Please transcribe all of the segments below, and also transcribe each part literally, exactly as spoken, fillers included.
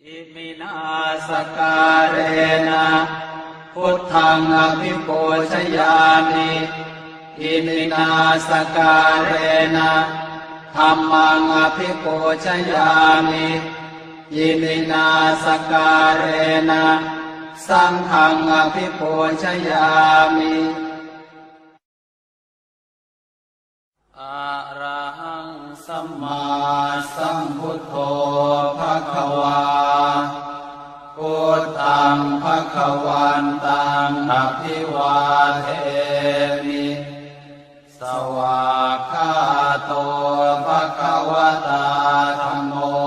Iminā sakkārena buddhaṃ abhipūjayāmi. Iminā sakkārena dhammaṃ abhipūjayāmi. Iminā sakkārena saṅghaṃ abhipūjayāmi. Arahaṃ sammāsambuddho bhagavā. Buddhaṃ bhagavantaṃ abhivādemi. Svākkhāto bhagavatā dhammo.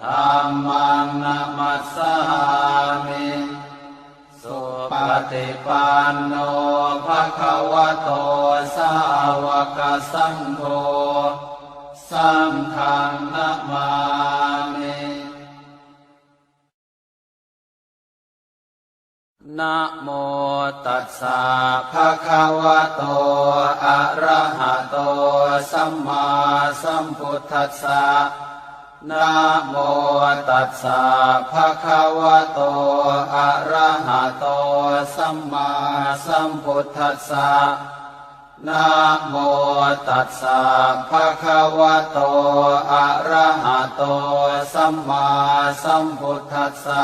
Dhammaṃ namassāmi. Supaṭipanno bhagavato sāvakasaṅgho. Saṅghaṃ namāmi. Namo tassa bhagavato arahato sammāsambuddhassa. Namo tassa bhagavato arahato sammāsambuddhassa. Namo tassa bhagavato arahato sammāsambuddhassa.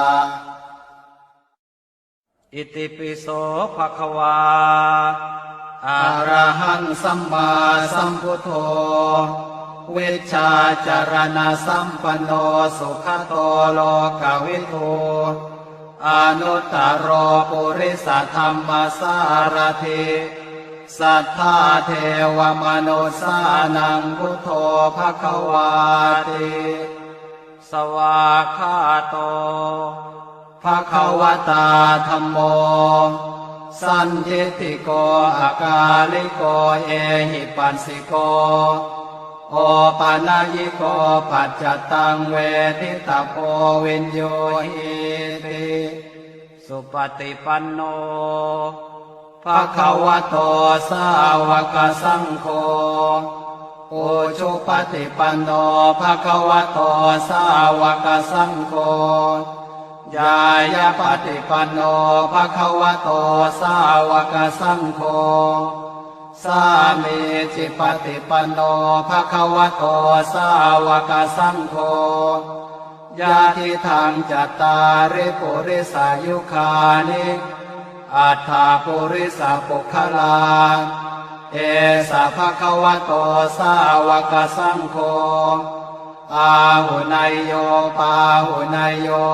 Itipi so bhagavā arahaṃ sammāsambuddho vijjācaraṇasampanno sugato lokavidū anuttaro purisadammasārathi satthā devamanussānaṃ buddho bhagavāti. Svākkhāto bhagavatā dhammo sandiṭṭhiko akāliko ehipassiko opanayiko paccattaṃ veditabbo viññūhīti. Supaṭipanno bhagavato sāvakasaṅgho. Ujupaṭipanno bhagavato sāvakasaṅgho. Ñāyapaṭipanno bhagavato sāvakasaṅgho. Sāmīcipaṭipanno bhagavato sāvakasaṅgho. Yadidaṃ cattāri purisayugāni aṭṭha purisapuggalā, esa bhagavato sāvakasaṅgho, āhuneyyo pāhuneyyo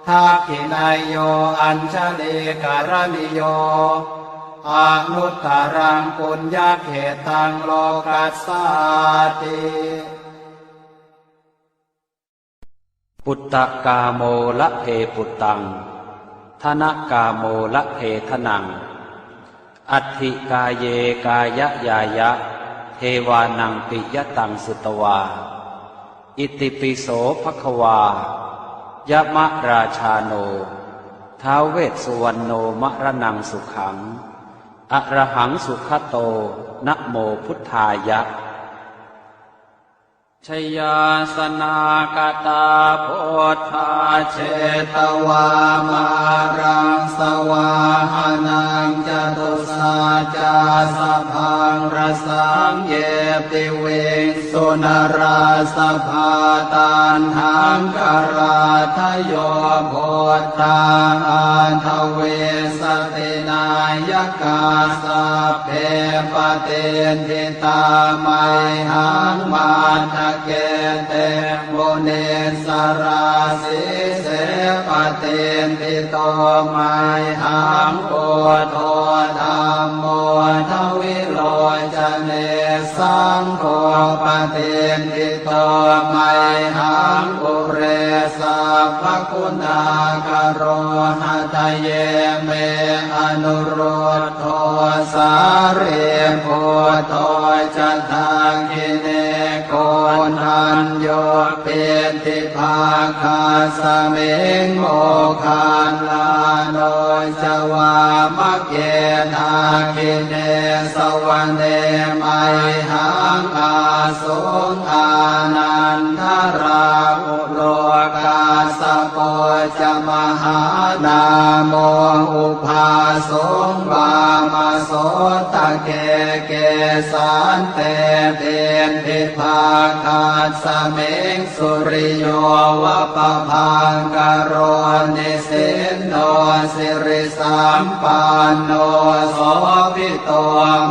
dakkhiṇeyyo añjalikaraṇīyo anuttaraṃ puññakkhettaṃ lokassāti. Puttakāmo labhe puttaṃ, dhanakāmo labhe dhanaṃ, atthi kāye kāyañāya, devānaṃ piyataṃ sutvā. Itipi so bhagavā, yamarājāno, ท้าว vessuvaṇṇo, maraṇaṃ sukhaṃ, arahaṃ sugato, namo buddhāya. Jayāsanākatā buddhā jetvā māraṃ savāhanaṃ, catusaccāsabhaṃ rasaṃ ye piviṃsu narāsabhā. Taṇhaṅkarādayo buddhā aṭṭhavīsati nāyakā, sabbe patiṭṭhi tā mayhaṃ matthake te munissarā. Sīse patiṭṭhito mayhaṃ buddho dhammo dvilocane, saṅgho patiṭṭhito mayhaṃ ure sabbaguṇākaro. Hadaye me anurud dho sārīputto ca dakkhiṇe, koṇḍañño piṭṭhibhāgasmiṃ moggallāno ca vāmake. Dakkhiṇe savane mayhaṃ āsuṃ ānandarāhulo, Kassapo ca mahānāmo ubhāsuṃ vāmasotake. Kesante piṭṭhibhāgasmiṃ suriyo va pabhaṅkaro, nisinno sirisampanno sobhito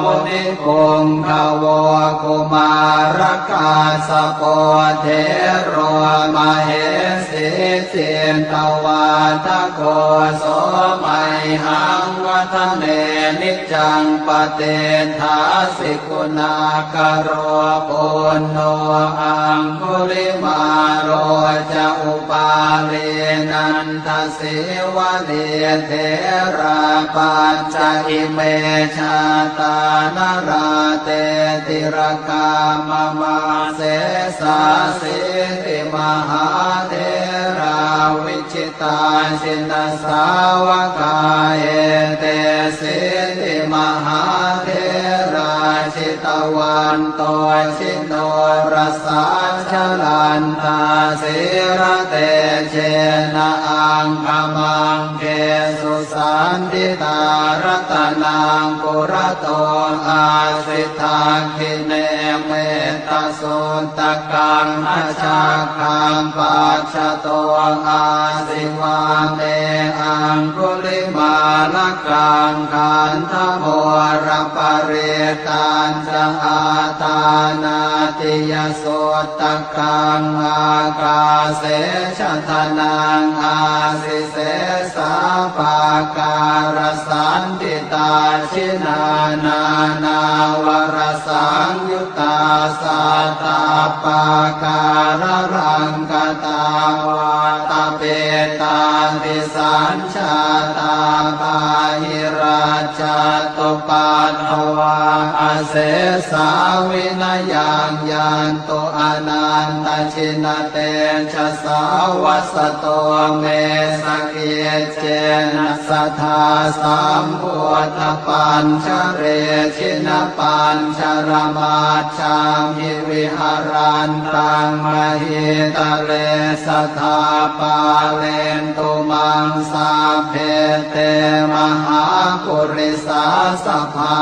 munipuṅgavo. Kumārakassapo thero mahesī cittavādako, so mayhaṃ vadane niccaṃ patiṭṭhāsi guṇākaro. Puṇṇo aṅgulimālo ca upālī nandasīvalī, therā pañca ime jātā nalāṭe tilakā mama. Sesāsīti mahātherā vi jitā jinasāvakā, etesīti mahātherā jitavanto jinorasā, jalantā sīlatejena aṅgamaṅgesu saṇṭhitā. Ratanaṃ purato āsi dakkhiṇe metta suttakaṃ, dhajaggaṃ pacchato āsi vāme aṅgulimālakaṃ. Khandhamoraparittañca āṭānāṭiyasuttakaṃ, ākāse chadanaṃ āsi sesā pākārasaṇṭhitā. Jinā nānāvarasaṃyu ttā sattappākāralaṅkatā, vātapittādisañjātā bāhirajjhattupaddavā, asesā vinayaṃ yantu anantajinatejasā. Vasato me sakic cena sadā sambuddhapañjare, jinapañjaramajjhamhi viharantaṃ mahītale, sadā pālentu maṃ sabbe te mahāpurisāsabhā.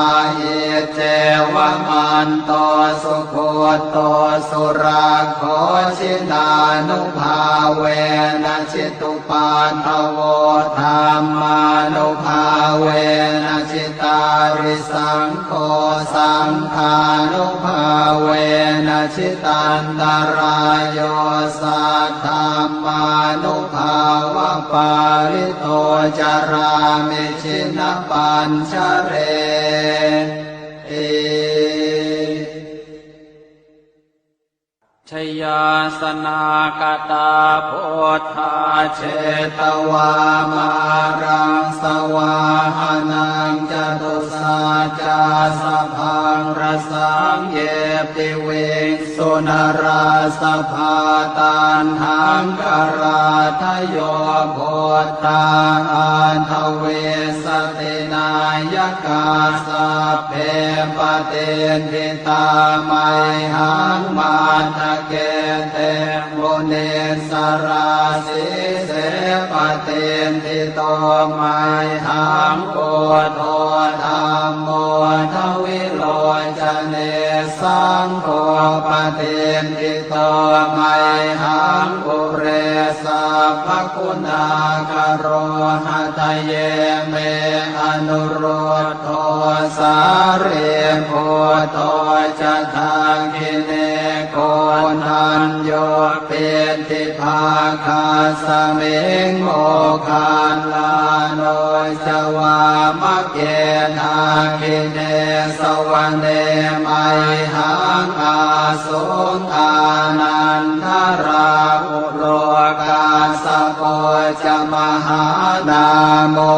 Iccevamanto sugutto surakkho, jinānubhāvena jitu paddavo, dhammānubhāvena jitārisaṅgho, saṅghānubhāvena jitantarāyo, saddhammānubhāvapālito carāmi jinapañjareti. Jayāsanākatā buddhā jetvā māraṃ savāhanaṃ, catusaccāsabhaṃ rasaṃ ye piviṃsu narāsabhā. Taṇhaṅkarādayo buddhā aṭṭhavīsati nāyakā, sabbe patiṭṭhi tā mayhaṃ matthake te munissarā. Sīse patiṭṭhito mayhaṃ buddho dhammo dvilocane, saṅgho patiṭṭhito mayhaṃ ure sabbaguṇākaro. Hadaye me anurud dho sārīputto ca dakkhiṇe, koṇḍañño piṭṭhibhāgasmiṃ moggallāno ca vāmake. Dakkhiṇe savane mayhaṃ ā suṃ ānandarāhulo, kassapo ca mahānāmo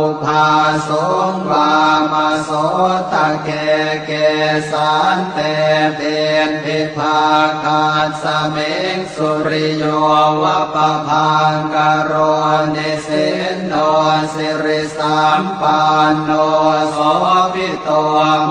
ubhāsuṃ vāmasotake. Kesante piṭṭhibhāgasmiṃ suriyo va pabhaṅkaro, nisinno sirisampanno sobhi to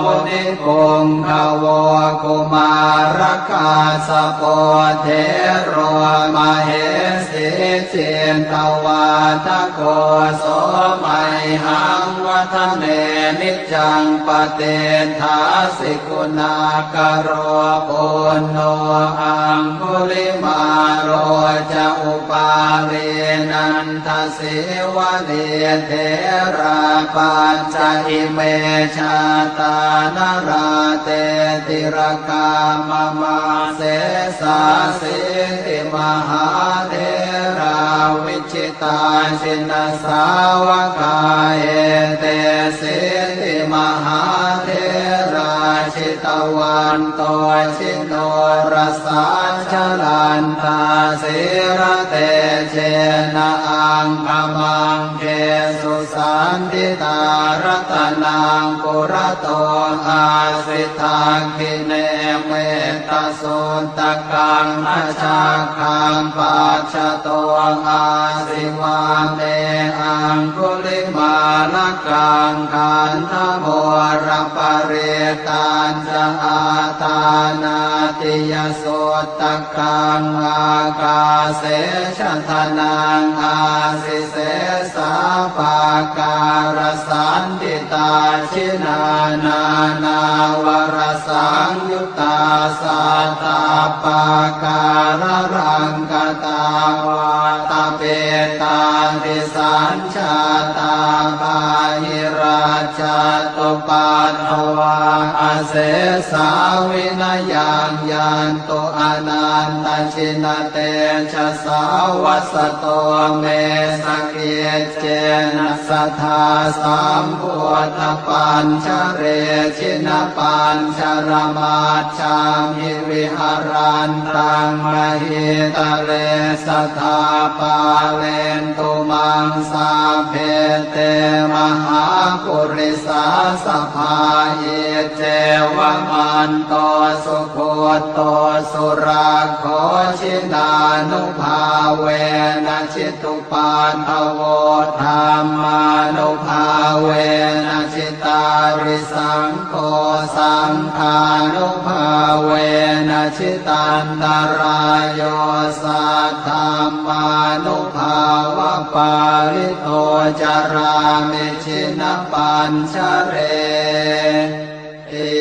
munipuṅgavo. Kumārakassapo thero mahesī cittavādako so mayhaṃ vadane niccaṃ patiṭṭhāsi guṇākaro. Puṇṇo aṅgulimālo ca upālī nandasīvalī therā pañca ime jātā nalāṭe tilakā mama. Sesāsīti mahātherā vijitā jinasāvakā etesīti mahātherā jitavanto jinorasā jalantā sīlatejena aṅgamaṅgesu saṇṭhitā. Ratanaṃ purato āsi dakkhiṇe mettasuttakaṃ dhajaggaṃ pacchato āsi vāme aṅgulimālakaṃ. Khandhamoraparittañ ca āṭānāṭiyasuttakaṃ ākāse chadanaṃ āsi sesā pākārasaṇṭhitā. Jinā nānāvarasaṃyuttā sattappākāralaṅkatā vātapittādisañ jātā bāhirajjhattupaddavā asesā vinayaṃ yantu anantajinatejasā. Vasato me sakiccena sadā sambuddhapañjare jinapañjaramaj jhamhi viharantaṃ mahītale sadā pālentu maṃ sabbe te mahāpurisāsabhā. Iccevamanto sugutto surakkho jinānubhāvena jitu paddavo dhammānubhāvena jitārisaṅgho saṅghānubhāvena jitantarāyo saddhammānubhāvapālito carāmi jinapañjareti.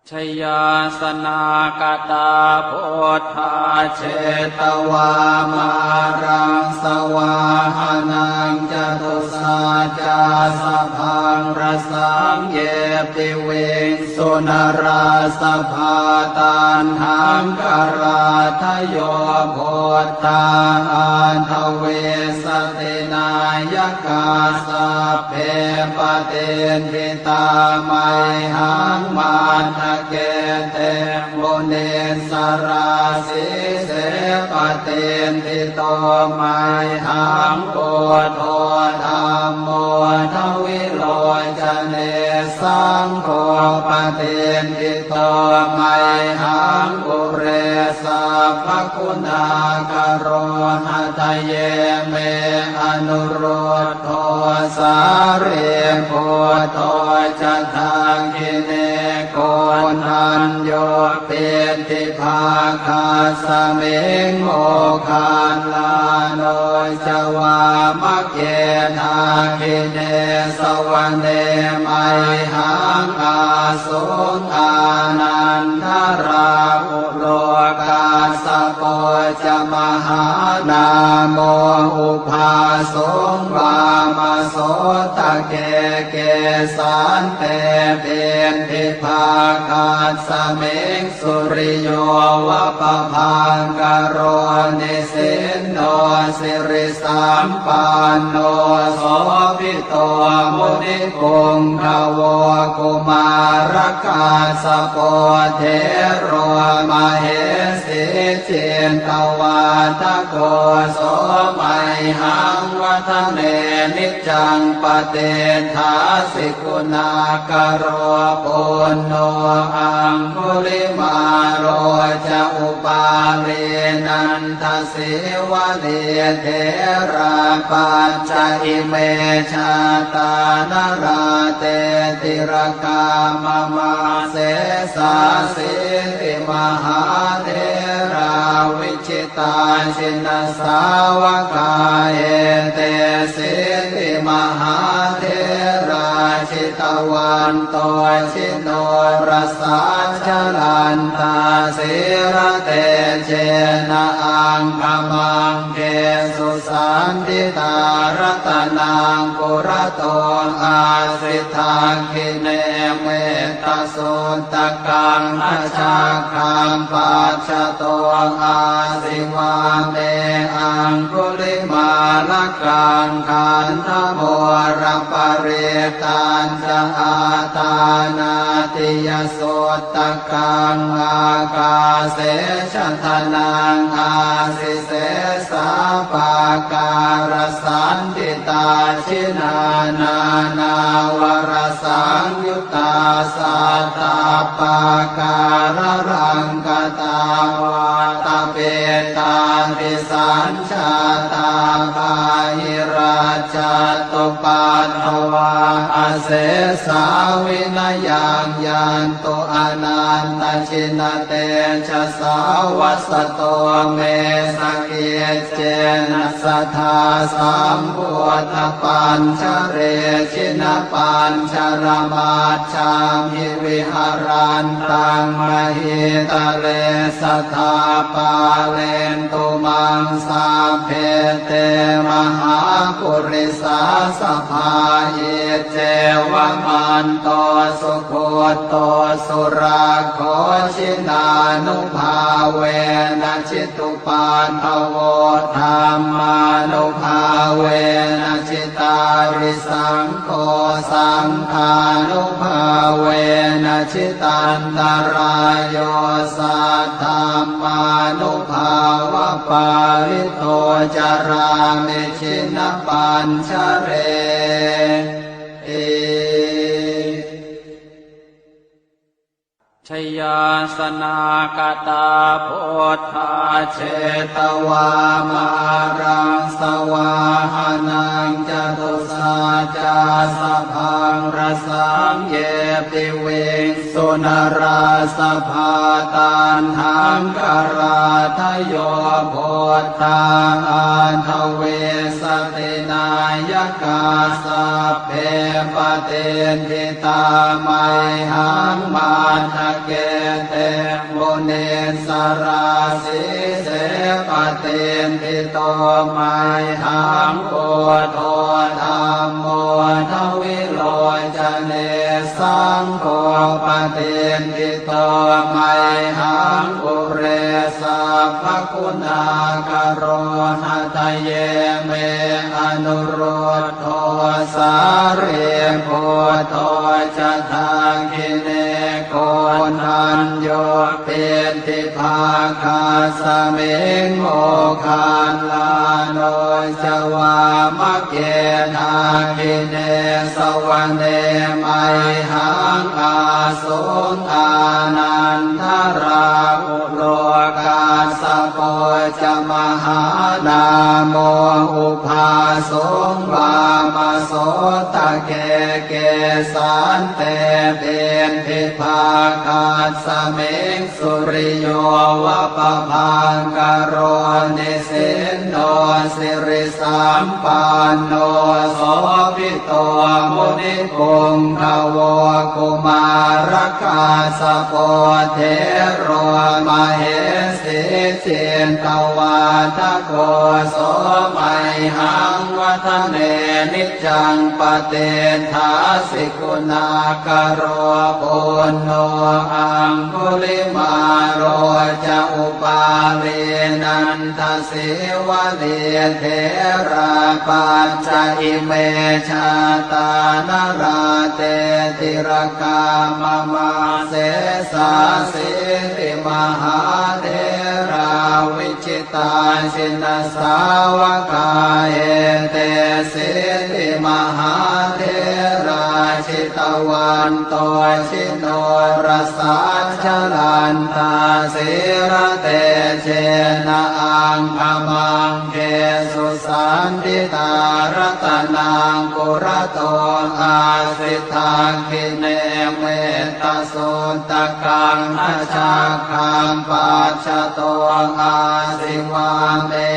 Jayāsanākatā buddhā jetvā māraṃ savāhanaṃ catusaccāsabhaṃ rasaṃ ye piviṃsu narāsabhā. Taṇhaṅkarādayo buddhā aṭṭhavīsati nāyakā sabbe patiṭṭhi tā mayhaṃ matthake te munissarā. Sīse patiṭṭhito mayhaṃ buddho dhammo dvilocane saṅgho patiṭṭhito mayhaṃ ure sabbaguṇākaro. Hadaye me anurud dho sārīputto ca dakkhiṇe koṇḍañño piṭṭhibhāgasmiṃ moggallāno ca vāmake. Dakkhiṇe savane mayhaṃ ā suṃ ānandarāhulo kassapo ca mahānāmo ubhāsuṃ vāmasotake. Kesante piṭṭhibhāgasmiṃ suriyo va pabhaṅkaro nisinno siri sampanno sobhito munipuṅgavo. Kumārakassapo thero mahesī cittavādako so mayhaṃ vadane niccaṃ patiṭṭhāsi guṇākaro. Puṇṇo aṅgulimālo ca upālī nanda sīvalī therā pañca ime jātā nalāṭe tilakā mama. Sesāsīti mahātherā vijitā jinasāvakā, etesīti mahātherā jitavanto jinorasā, jalantā sīlatejena aṅgamaṅgesu saṇṭhitā. Ratanaṃ purato āsi, dakkhiṇe mettasuttakaṃ, dhajaggaṃ pacchato āsi, vāme aṅgulimālakaṃ. Khandhamoraparittañca āṭānāṭiyasuttakaṃ, ākāse chadanaṃ āsi, sesā pākārasaṇṭhitā. Jinā nānāvarasaṃyuttā sattappākāralaṅkatā, vātapittādisañ jātā bāhirajjhattupaddavā, asesā vinayaṃ yantu anantajinatejasā. Vasato me sakiccena sadā sambuddhapañjare, jinapañjaramaj jhamhi viharantaṃ mahītale, sadā pālentu maṃ sabbe te mahāpurisāsabhā. Iccevamanto sugutto surakkho, jinānubhāvena jitu paddavo, dhammānubhāvena jitārisaṅgho, saṅghānubhāvena jitantarāyo, saddhammānubhāvapālito carāmi jinapañjareti. Jayāsanāgatā buddhā jetvā māraṃ savāhanaṃ, catusaccāsabhaṃ rasaṃ ye piviṃsu narāsabhā. Taṇhaṅkarādayo buddhā aṭṭhavīsati nāyakā, sabbe patiṭṭhi tā mayhaṃ matthake te munissarā. Sīse patiṭṭhito mayhaṃ buddho dhammo dvilocane, saṅgho patiṭṭhito mayhaṃ ure sabbaguṇākaro. Hadaye me anurud dho sārīputto ca dakkhiṇe, koṇḍañño piṭṭhibhāgasmiṃ moggallāno ca vāmake. Dakkhiṇe savane mayhaṃ āsuṃ ānandarāhu lo, kassapo ca mahānāmo ubhāsuṃ vāmasotake. Kesante piṭṭhibhāgasmiṃ suriyo va pabhaṅkaro, nisinno sirisampanno sobhi to munipuṅgavo. Kumārakassapo thero mahesī cittavādako, so mayhaṃ vadane niccaṃ patiṭṭhāsi guṇākaro. Puṇṇo aṅgulimālo ca upālī nanda sīvalī, therā pañca ime jātā nalāṭe tilakā mama. Sesāsīti mahātherā vijitā jinasāvakā, etesīti mahātherā jitavanto jinorasā, jalantā sīlatejena aṅgamaṅgesu saṇṭhitā. Ratanaṃ purato āsi, dakkhiṇe metta Suttakaṃ. Dhajaggaṃ pacchato āsi vāme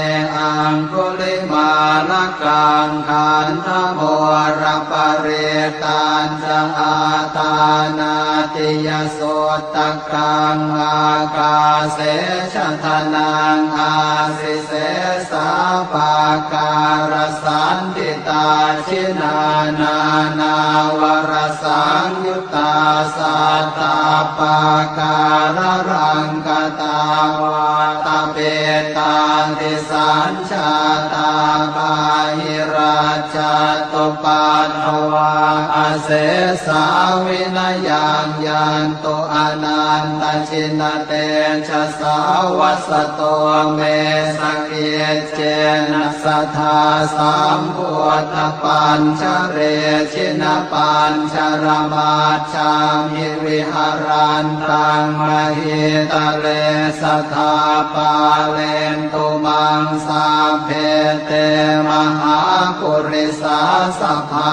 aṅgulimālakaṃ. Khandhamoraparittañca āṭānāṭiyasuttakaṃ ākāse chadanaṃ āsi sesā pākārasaṇṭhitā. Jinā nānāvarasaṃyut tā sattappākāralaṅkatā vātapittādisañjātā bāhirajjhattupaddavā asesā vinayaṃ yantu anantajinatejasā. Vasato me sakic cena sadā sambuddhapañjare jinapañjaramajjhamhi viharantaṃ mahītale sadā pālentu maṃ sabbe te mahāpurisāsabhā.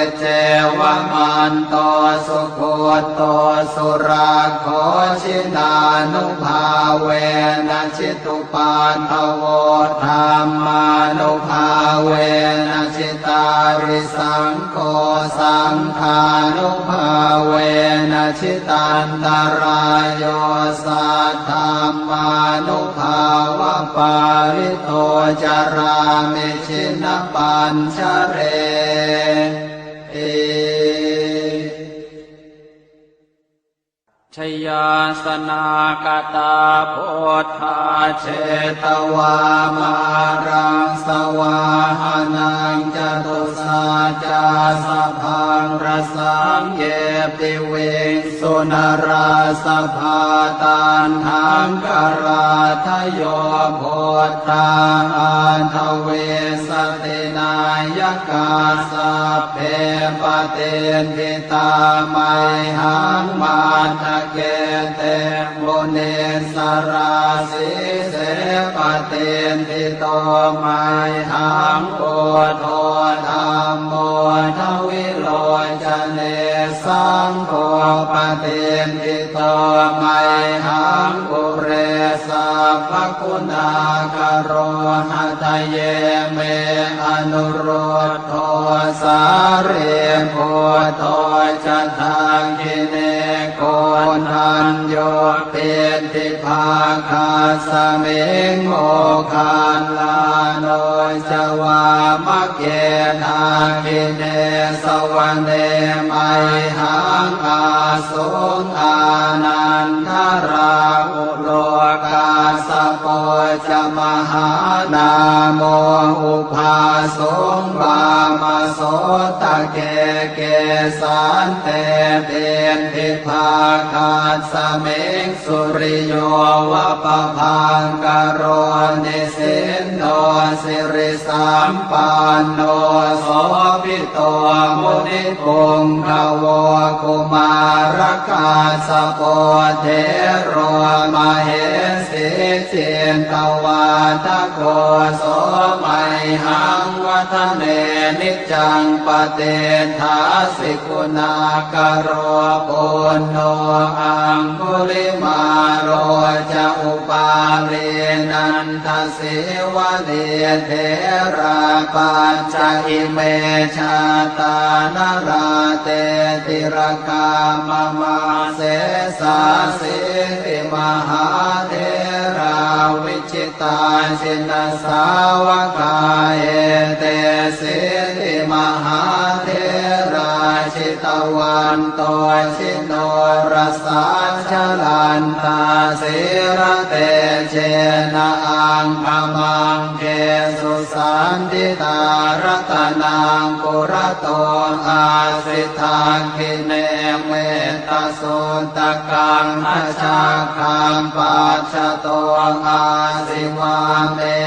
Iccevamanto sugutto surakkho jinānubhāvena jitu paddavo dhammānubhāvena jitārisaṅgho saṅghānubhāvena jitantarāyo saddhammānubhāvapālito carāmi jinapañjareti. Jayāsanākatā buddhā jetvā māraṃ savāhanaṃ catusaccāsabhaṃ rasaṃ ye piviṃsu narāsabhā. Taṇhaṅkarādayo buddhā aṭṭhavīsati nāyakā sabbe patiṭṭhi tā mayhaṃ matthake te munissarā. Sīse patiṭṭhito mayhaṃ buddho dhammo dvilocane saṅgho patiṭṭhito mayhaṃ ure sabbaguṇākaro. Hadaye me anurud dho sārīputto ca dakkhiṇe koṇḍañño piṭṭhibhāgasmiṃ moggallāno ca vāmake. Dakkhiṇe savane mayhaṃ āsuṃ ānandarāhu lo kassapo ca mahānāmo ubhāsuṃ vāmasotake. Kesante piṭṭhibhāgasmiṃ suriyo va pabhaṅkaro nisinno siri sampanno sobhito munipuṅgavo. Kumārakassapo thero mahesī cittavādako so mayhaṃ vadane niccaṃ patiṭṭhāsi guṇākaro. Puṇṇo aṅgulimālo ca upālī nanda sīvalī therā pañca ime jātā nalāṭe tilakā mama. Sesāsīti mahātherā vijitā jinasāvakā etesīti mahātherā jitavanto ji norasā jalantā sīlatejena aṅgamaṅgesu saṇṭhitā. Ratanaṃ purato āsi dakkhiṇe mettasuttakaṃ dhajaggaṃ pacchato āsi vāme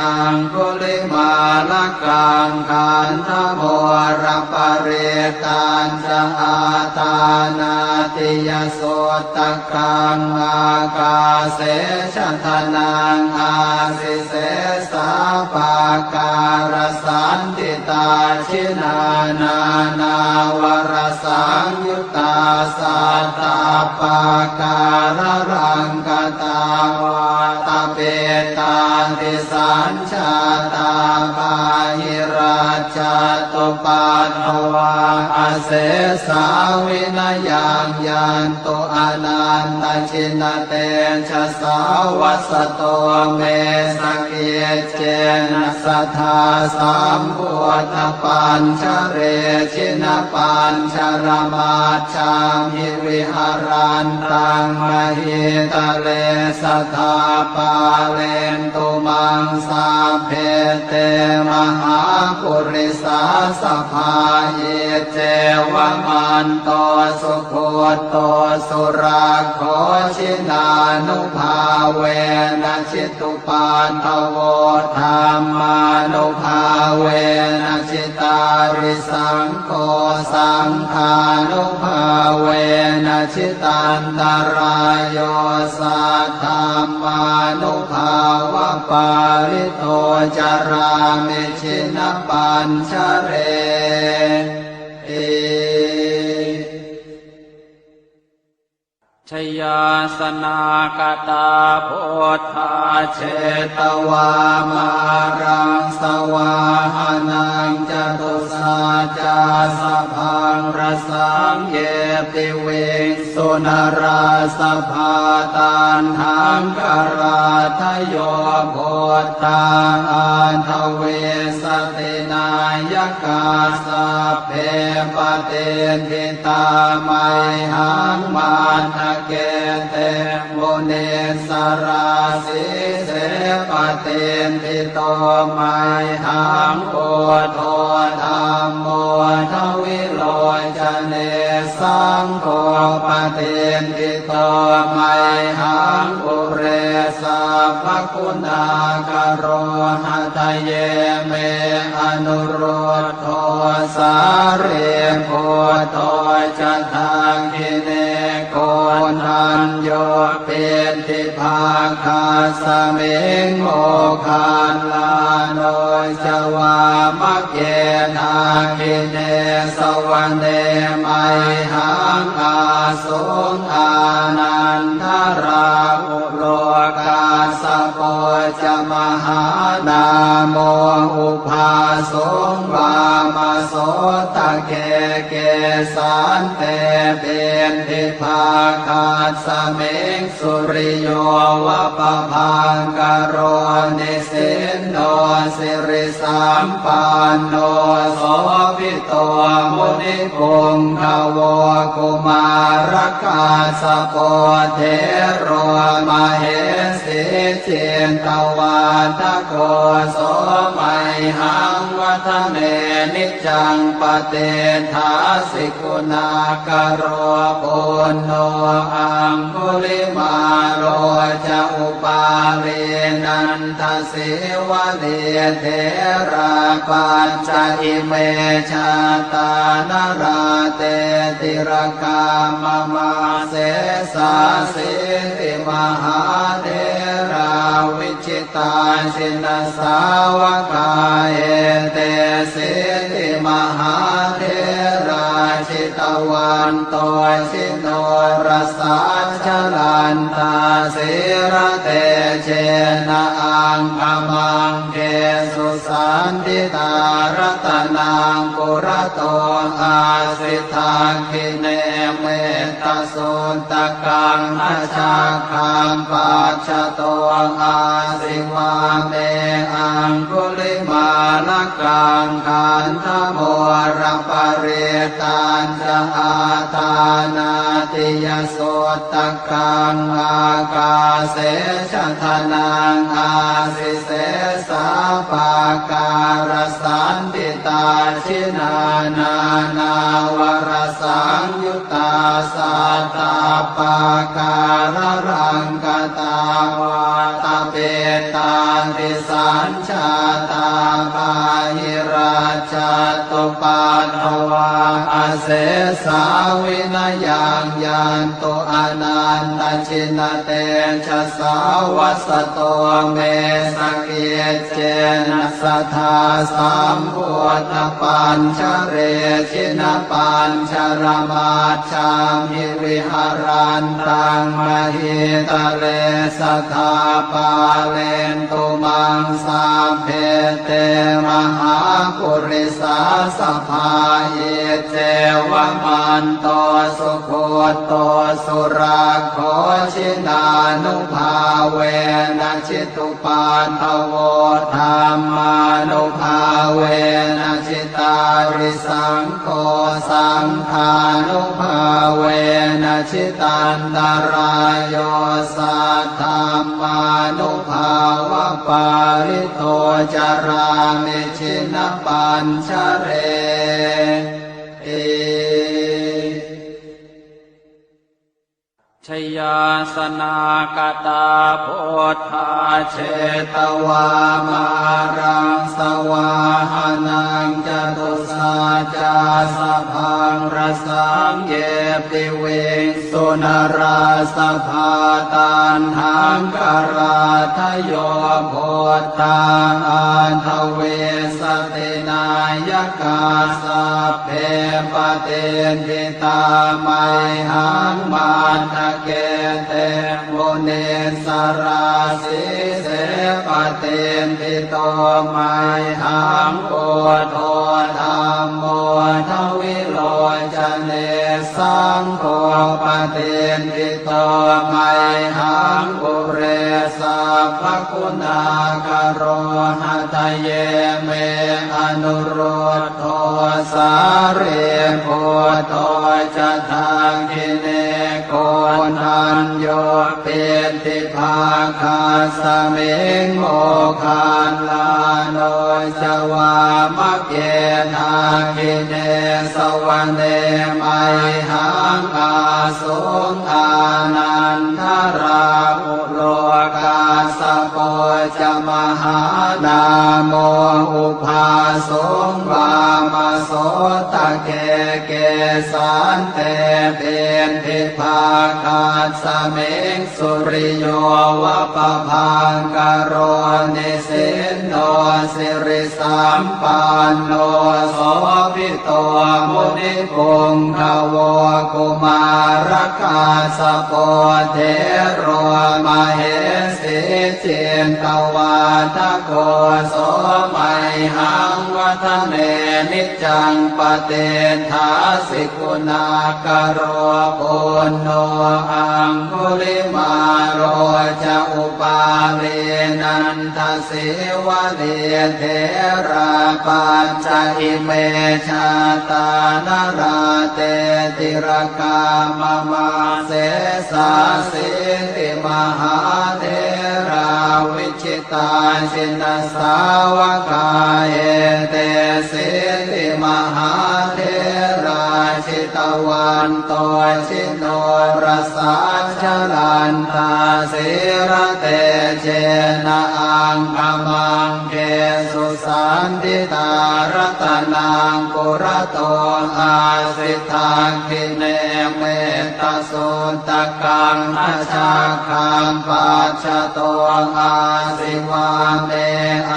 aṅgulimālakaṃ. Khandhamoraparittañ ca āṭānāṭiyasuttakaṃ ākāse chadanaṃ āsi sesā pākārasaṇṭhitā. Jinā nānāvarasaṃyuttā sa sattappākāralaṅkatā, vātapittādisañjātā bāhirajjhattupaddavā, asesā vinayaṃ yantu anantajinatejasā. Vasato me sakic cena sadā sambuddhapañjare, jinapañjaramajjhamhi viharantaṃ mahītale, sadā pālentu maṃ sabbe te mahāpurisāsabhā. Iccevamanto sugutto surakkho, jinānubhāvena jitu paddavo, dhammānubhāvena jitārisaṅgho, saṅghānubhāvena jitantarāyo, saddhammānubhāvapālito carāmi jinapañjareti. Jayāsanākatā buddhā jetvā māraṃ savāhanaṃ, catusaccāsabhaṃ rasaṃ ye piviṃsu narāsabhā. Taṇhaṅkarādayo buddhā aṭṭhavīsati nāyakā, sabbe patiṭṭhi tā mayhaṃ matthake te munissarā. Sīse patiṭṭhito mayhaṃ buddho dhammo dvilocane, saṅgho patiṭṭhito mayhaṃ ure sabbaguṇākaro. Hadaye me anurud dho sārīputto ca dakkhiṇe, koṇḍañño piṭṭhibhāgasmiṃ moggallāno ca vāmake. Dakkhiṇe savane mayhaṃ āsuṃ ānandarāhu lo, kassapo ca mahānāmo ubhāsuṃ vāmasotake. Kesante piṭṭhibhāgasmiṃ suriyo va pabhaṅkaro, nisinno siri sampanno sobhito munipuṅgavo. Kumārakassapo thero mahesī cittavādako, so mayhaṃ vadane niccaṃ patiṭṭhāsi guṇākaro. Puṇṇo aṅgulimālo ca upālī nanda sīvalī, therā pañca ime jātā nalāṭe tilakā mama. Sesāsīti mahātherā vijitā jinasāvakā, etesīti mahātherā jitavanto ji norasā, jalantā sīlatejena aṅgamaṅgesu saṇṭhitā. Ratanaṃ purato āsi dakkhiṇe mettasuttakaṃ, dhajaggaṃ pacchato āsi vāme aṅgulimālakaṃ. Khandhamoraparittañ ca āṭānāṭiyasuttakaṃ, ākāse chadanaṃ āsi sesā pākārasaṇṭhitā. Jinā nānāvarasaṃyuttā sattappākāralaṅkatā, vātapittādisañ jātā bā bāhirajjhattupaddavā, asesā vinayaṃ yantu, anantajinatejasā. Vasato me sakiccena, sadā sambuddhapañjare, jinapañjaramaj jhamhi, viharantaṃ mahītale, sadā pālentu maṃ sabbe, te mahāpurisāsabhā. Iccevamanto sugutto surakkho, jinānubhāvena jitu paddavo, dhammānubhāvena jitārisaṅgho, saṅghānubhāvena jitantarāyo, saddhammānubhāvapālito carāmi jinapañjareti. Jayāsanākatā buddhā jetvā māraṃ savāhanaṃ, catusaccāsabhaṃ rasaṃ ye piviṃsu narāsabhā. Taṇhaṅkarādayo buddhā aṭṭhavīsati nāyakā, sabbe patiṭṭhi tā mayhaṃ matthake te munissarā. Sīse patiṭṭhito mayhaṃ buddho dhammo dvilocane, saṅgho patiṭṭhito mayhaṃ ure sabbaguṇākaro. Hadaye me anurud dho sārīputto ca dakkhiṇe, koṇḍañño piṭṭhibhāgasmiṃ moggallāno ca vāmake. Dakkhiṇe savane mayhaṃ āsuṃ ānandarāhu lo, kassapo ca mahānāmo ubhāsuṃ vāmasotake. Kesante piṭṭhibhāgasmiṃ suriyo va pabhaṅkaro, nisinno siri sampanno sobhito munipuṅgavo. Kumārakassapo thero mahesī cittavādako, so mayhaṃ vadane niccaṃ patiṭṭhāsi guṇākaro. Puṇṇo aṅgulimālo ca upālī nanda sīvalī, therā pañca ime jātā nalāṭe tilakā mama. Sesāsīti mahātherā vijitā jinasāvakā, etesīti mahātherā jitavanto ji norasā, jalantā sīlatejena aṅgamaṅgesu saṇṭhitā. Ratanaṃ purato āsi dakkhiṇe mettasuttakaṃ, dhajaggaṃ pacchato āsi vāme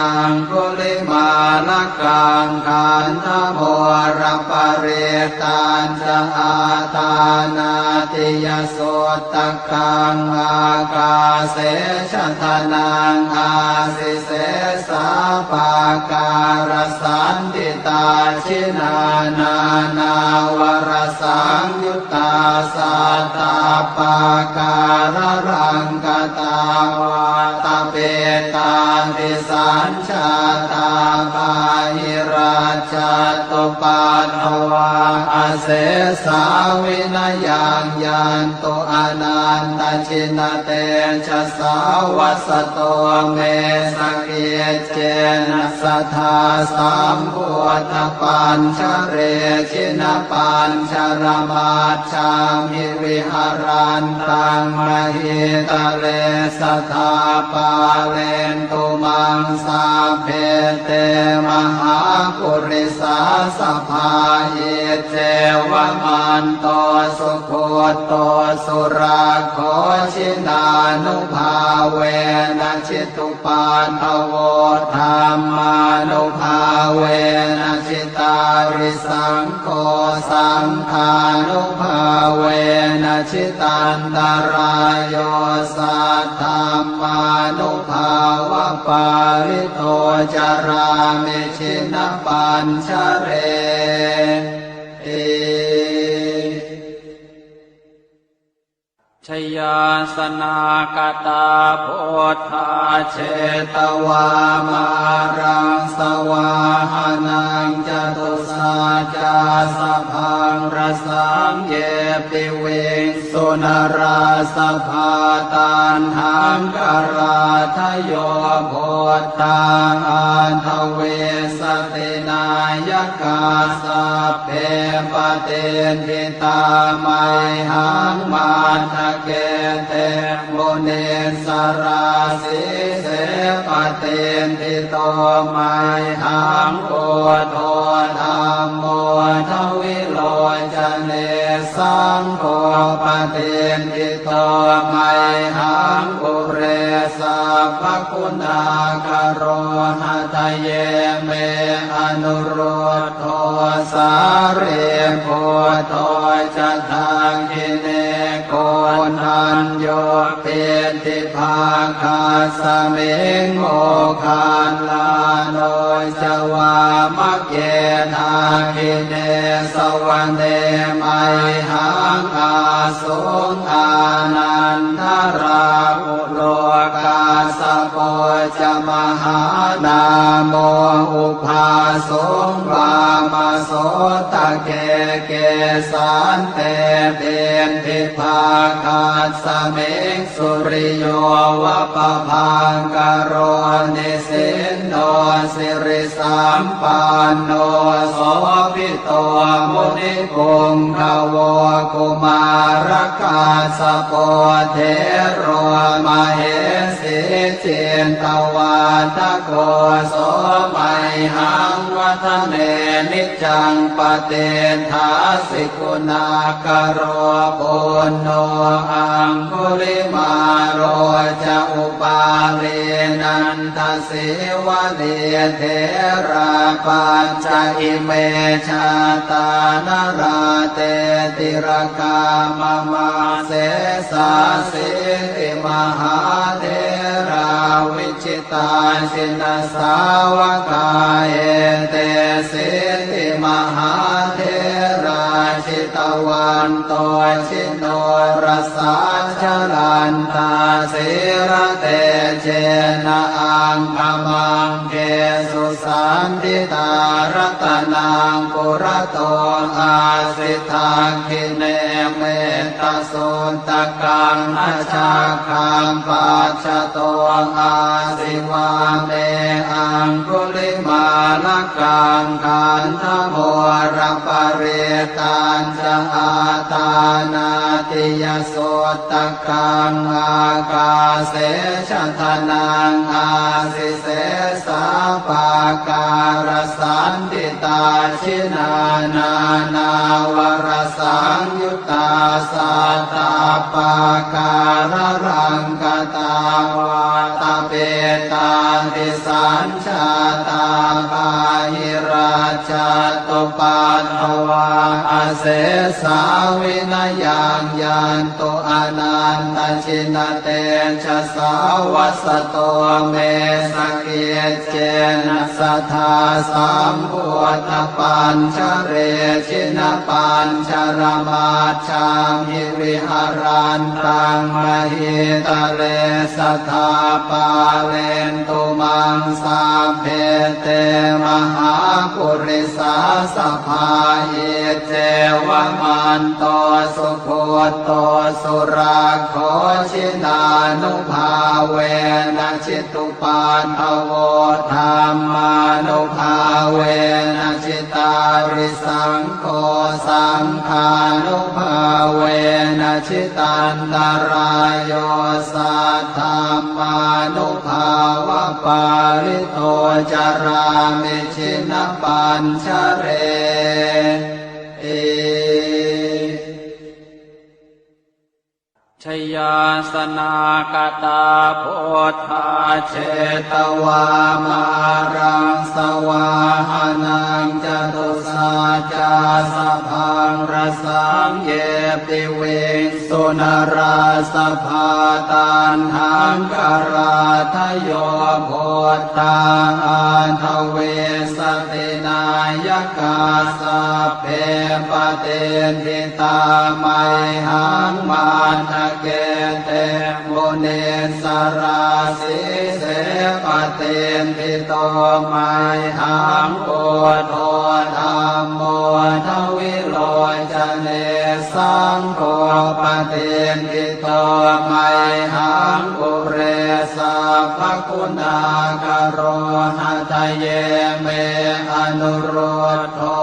aṅgulimālakaṃ. Khandhamoraparittañ ca āṭānāṭiyasuttakaṃ, ākāse chadanaṃ āsi sesā pākārasaṇṭhitā. Jinā nānāvarasaṃyuttā sattappākāralaṅkatā, vātapittādisañ jātā bāhirajjhattupaddavā, Asesā vinayaṃ yantu anantajinatejasā, vasato me sakiccena sadā sambuddhapañjare. Jinapañjaramajjhamhi viharantaṃ mahītale, sadā pālentu maṃ sabbe te mahāpurisāsabhā. Iccevamanto sugutto surakkho, jinānubhāvena jitu paddavo, dhammānubhāvena jitārisaṅgho, saṅghānubhāvena jitantarāyo, saddhammānubhāvapālito carāmi jinapañjareti. Jayāsanākatā buddhā jetvā māraṃ savāhanaṃ, catusaccāsabhaṃ rasaṃ ye piviṃsu narāsabhā. Taṇhaṅkarādayo buddhā aṭṭhavīsati nāyakā, sabbe patiṭṭhi tā mayhaṃ matthake te munissarā. Sīse patiṭṭhito mayhaṃ buddho dhammo dvilocane, saṅgho patiṭṭhito mayhaṃ ure sabbaguṇākaro. Hadaye me anurud dho sārīputto ca dakkhiṇe, koṇḍañño piṭṭhibhāgasmiṃ moggallāno ca vāmake. Dakkhiṇe savane mayhaṃ ā suṃ ānandarāhulo, kassapo ca mahānāmo ubhāsuṃ vāmasotake. Kesante piṭṭhibhāgasmiṃ suriyo va pabhaṅkaro, nisinno siri sampanno sobhito munipuṅgavo. Kumārakassapo thero mahesī cittavādako, so mayhaṃ vadane niccaṃ patiṭṭhāsi guṇākaro. Puṇṇo aṅgulimālo ca upālī nanda sīvalī, therā pañca ime jātā nalāṭe tilakā mama. Sesāsīti mahātherā vijitā jinasāvakā, etesīti mahātherā jitavanto ji norasā, jalantā sīlatejena aṅgamaṅgesu saṇṭhitā. Ratanaṃ purato āsi dakkhiṇe mettasuttakaṃ, dhajaggaṃ pacchato āsi vāme aṅgulimālakaṃ. Khandhamoraparittañ ca āṭānāṭiyasuttakaṃ, ākāse chadanaṃ āsi sesā pākārasaṇṭhitā. Jinā nānāvarasaṃyuttā sattappākāralaṅkatā, vātapittādisañ jātā bāhirajjhattupaddavā, asesā vinayaṃ yantu anantajinatejasā. Vasato me sakiccena sadā sambuddhapañjare, jinapañjaramaj jhamhi viharantaṃ mahītale, sadā pālentu maṃ sabbe te mahāpurisāsabhā. Iccevamanto sugutto surakkho, jinānubhāvena jitupaddavo, dhammānubhāvena jitārisaṅ gho, saṅghānubhāvena jitantarāyo, saddhammānubhāvapālito carāmi jinapañjareti. Jayāsanākatā buddhā jetvā māraṃ savāhanaṃ, catusaccāsabhaṃ rasaṃ ye piviṃsu narāsabhā. Taṇhaṅkarādayo buddhā aṭṭhavīsati nāyakā, sabbe patiṭṭhi tā mayhaṃ matthake te munissarā. Sīse patiṭṭhito mayhaṃ buddho dhammo dvilocane, saṅgho patiṭṭhito mayhaṃ ure sabbaguṇākaro. Hadaye me anurud dho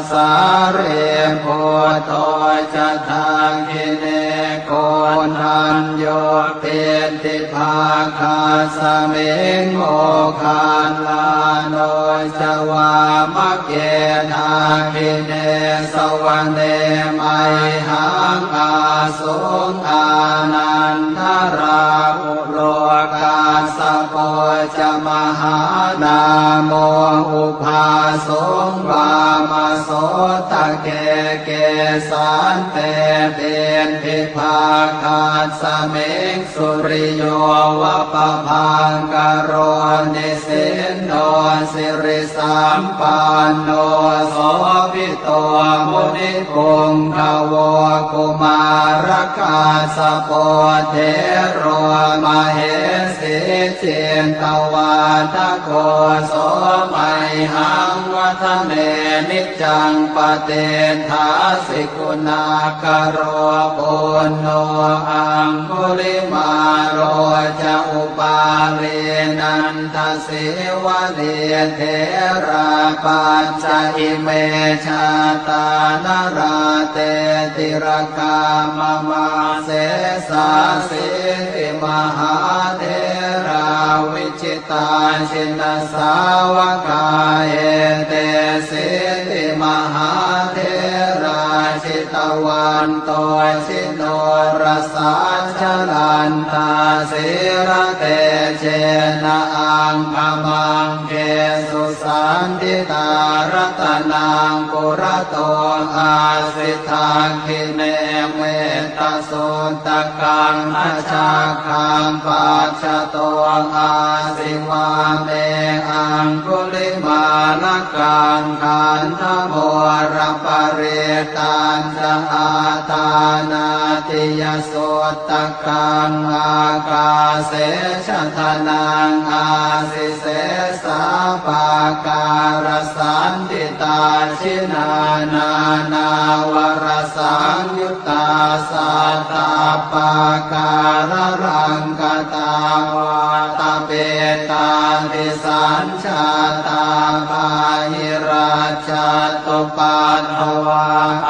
sārīputto ca dakkhiṇe, koṇḍañño piṭṭhibhāgasmiṃ moggallāno ca vāmake. Dakkhiṇe savane mayhaṃ āsuṃ ānandarāhu lo, kassapo ca mahānāmo ubhāsuṃ vāmasotake. Kesante piṭṭhibhāgasmiṃ suriyo va pabhaṅkaro, nisinno siri sampanno sobhito munipuṅgavo. Kumārakassapo thero mahesī cittavādako, so mayhaṃ vadane niccaṃ patiṭṭhāsi guṇākaro. Puṇṇo aṅgulimālo ca upālī nanda sīvalī, therā pañca ime jātā nalāṭe tilakā mama. Sesāsīti mahātherā vijitā jinasāvakā, etesīti mahātherā jitavanto ji norasā, jalantā sīlatejena aṅgamaṅgesu saṇṭhitā. Ratanaṃ purato āsi dakkhiṇe mettasuttakaṃ, dhajaggaṃ pacchato āsi vāme aṅgulimālakaṃ. Khandhamoraparittañ ca āṭānāṭiyasuttakaṃ, ākāse chadanaṃ āsi sesā pākārasaṇṭhitā. Jinā nānāvarasaṃyuttā sattappākāralaṅkatā, vātapittādisañ jātā bāhirajjhattupaddavā,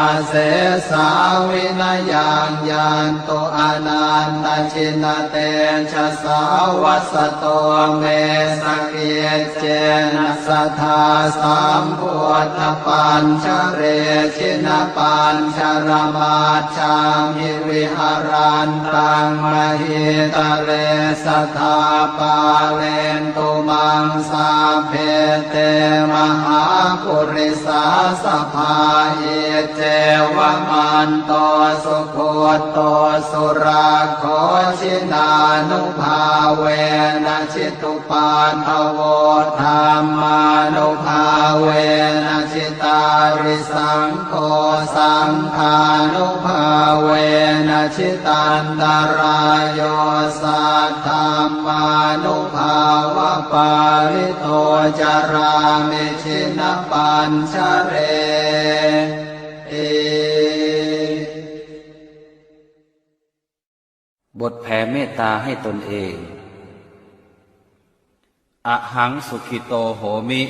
asesā vinayaṃ yantu anantajinatejasā. Vasato me sakiccena sadā sambuddhapañjare, jinapañjaramaj jhamhi viharantaṃ mahītale, sadā pālentu maṃ sabbe te mahāpurisāsabhā. Iccevamanto sugutto surakkho, jinānubhāvena jitu paddavo, dhammānubhāvena jitārisaṅgho, saṅghānubhāvena jitantarāyo, saddhammānubhāva pālito carāmi jinapañjareti. บทแผ่เมตตาให้ตนเอง Ahaṃ sukhito homi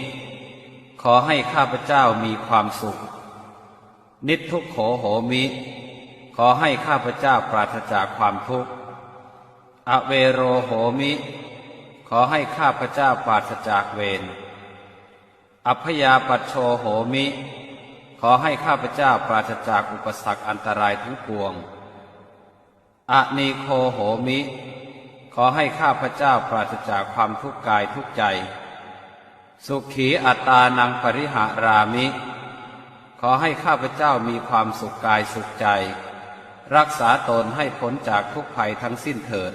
ขอให้ข้าพเจ้ามีความสุข Niddukkho homi ขอให้ข้าพเจ้าปราศจากความทุกข์ Avero homi ขอให้ข้าพเจ้าปราศจากเวร Abyāpajjho homi ขอให้ข้าพเจ้าปราศจากอุปสรรคอันตรายทั้งปวง Anīgho homi ขอให้ข้าพเจ้าปราศจากความทุกข์กายทุกข์ใจ Sukhī attānaṃ pariharāmi ขอให้ข้าพเจ้ามีความสุขกายสุขใจ รักษาตนให้พ้นจากทุกข์ภัยทั้งสิ้นเถิด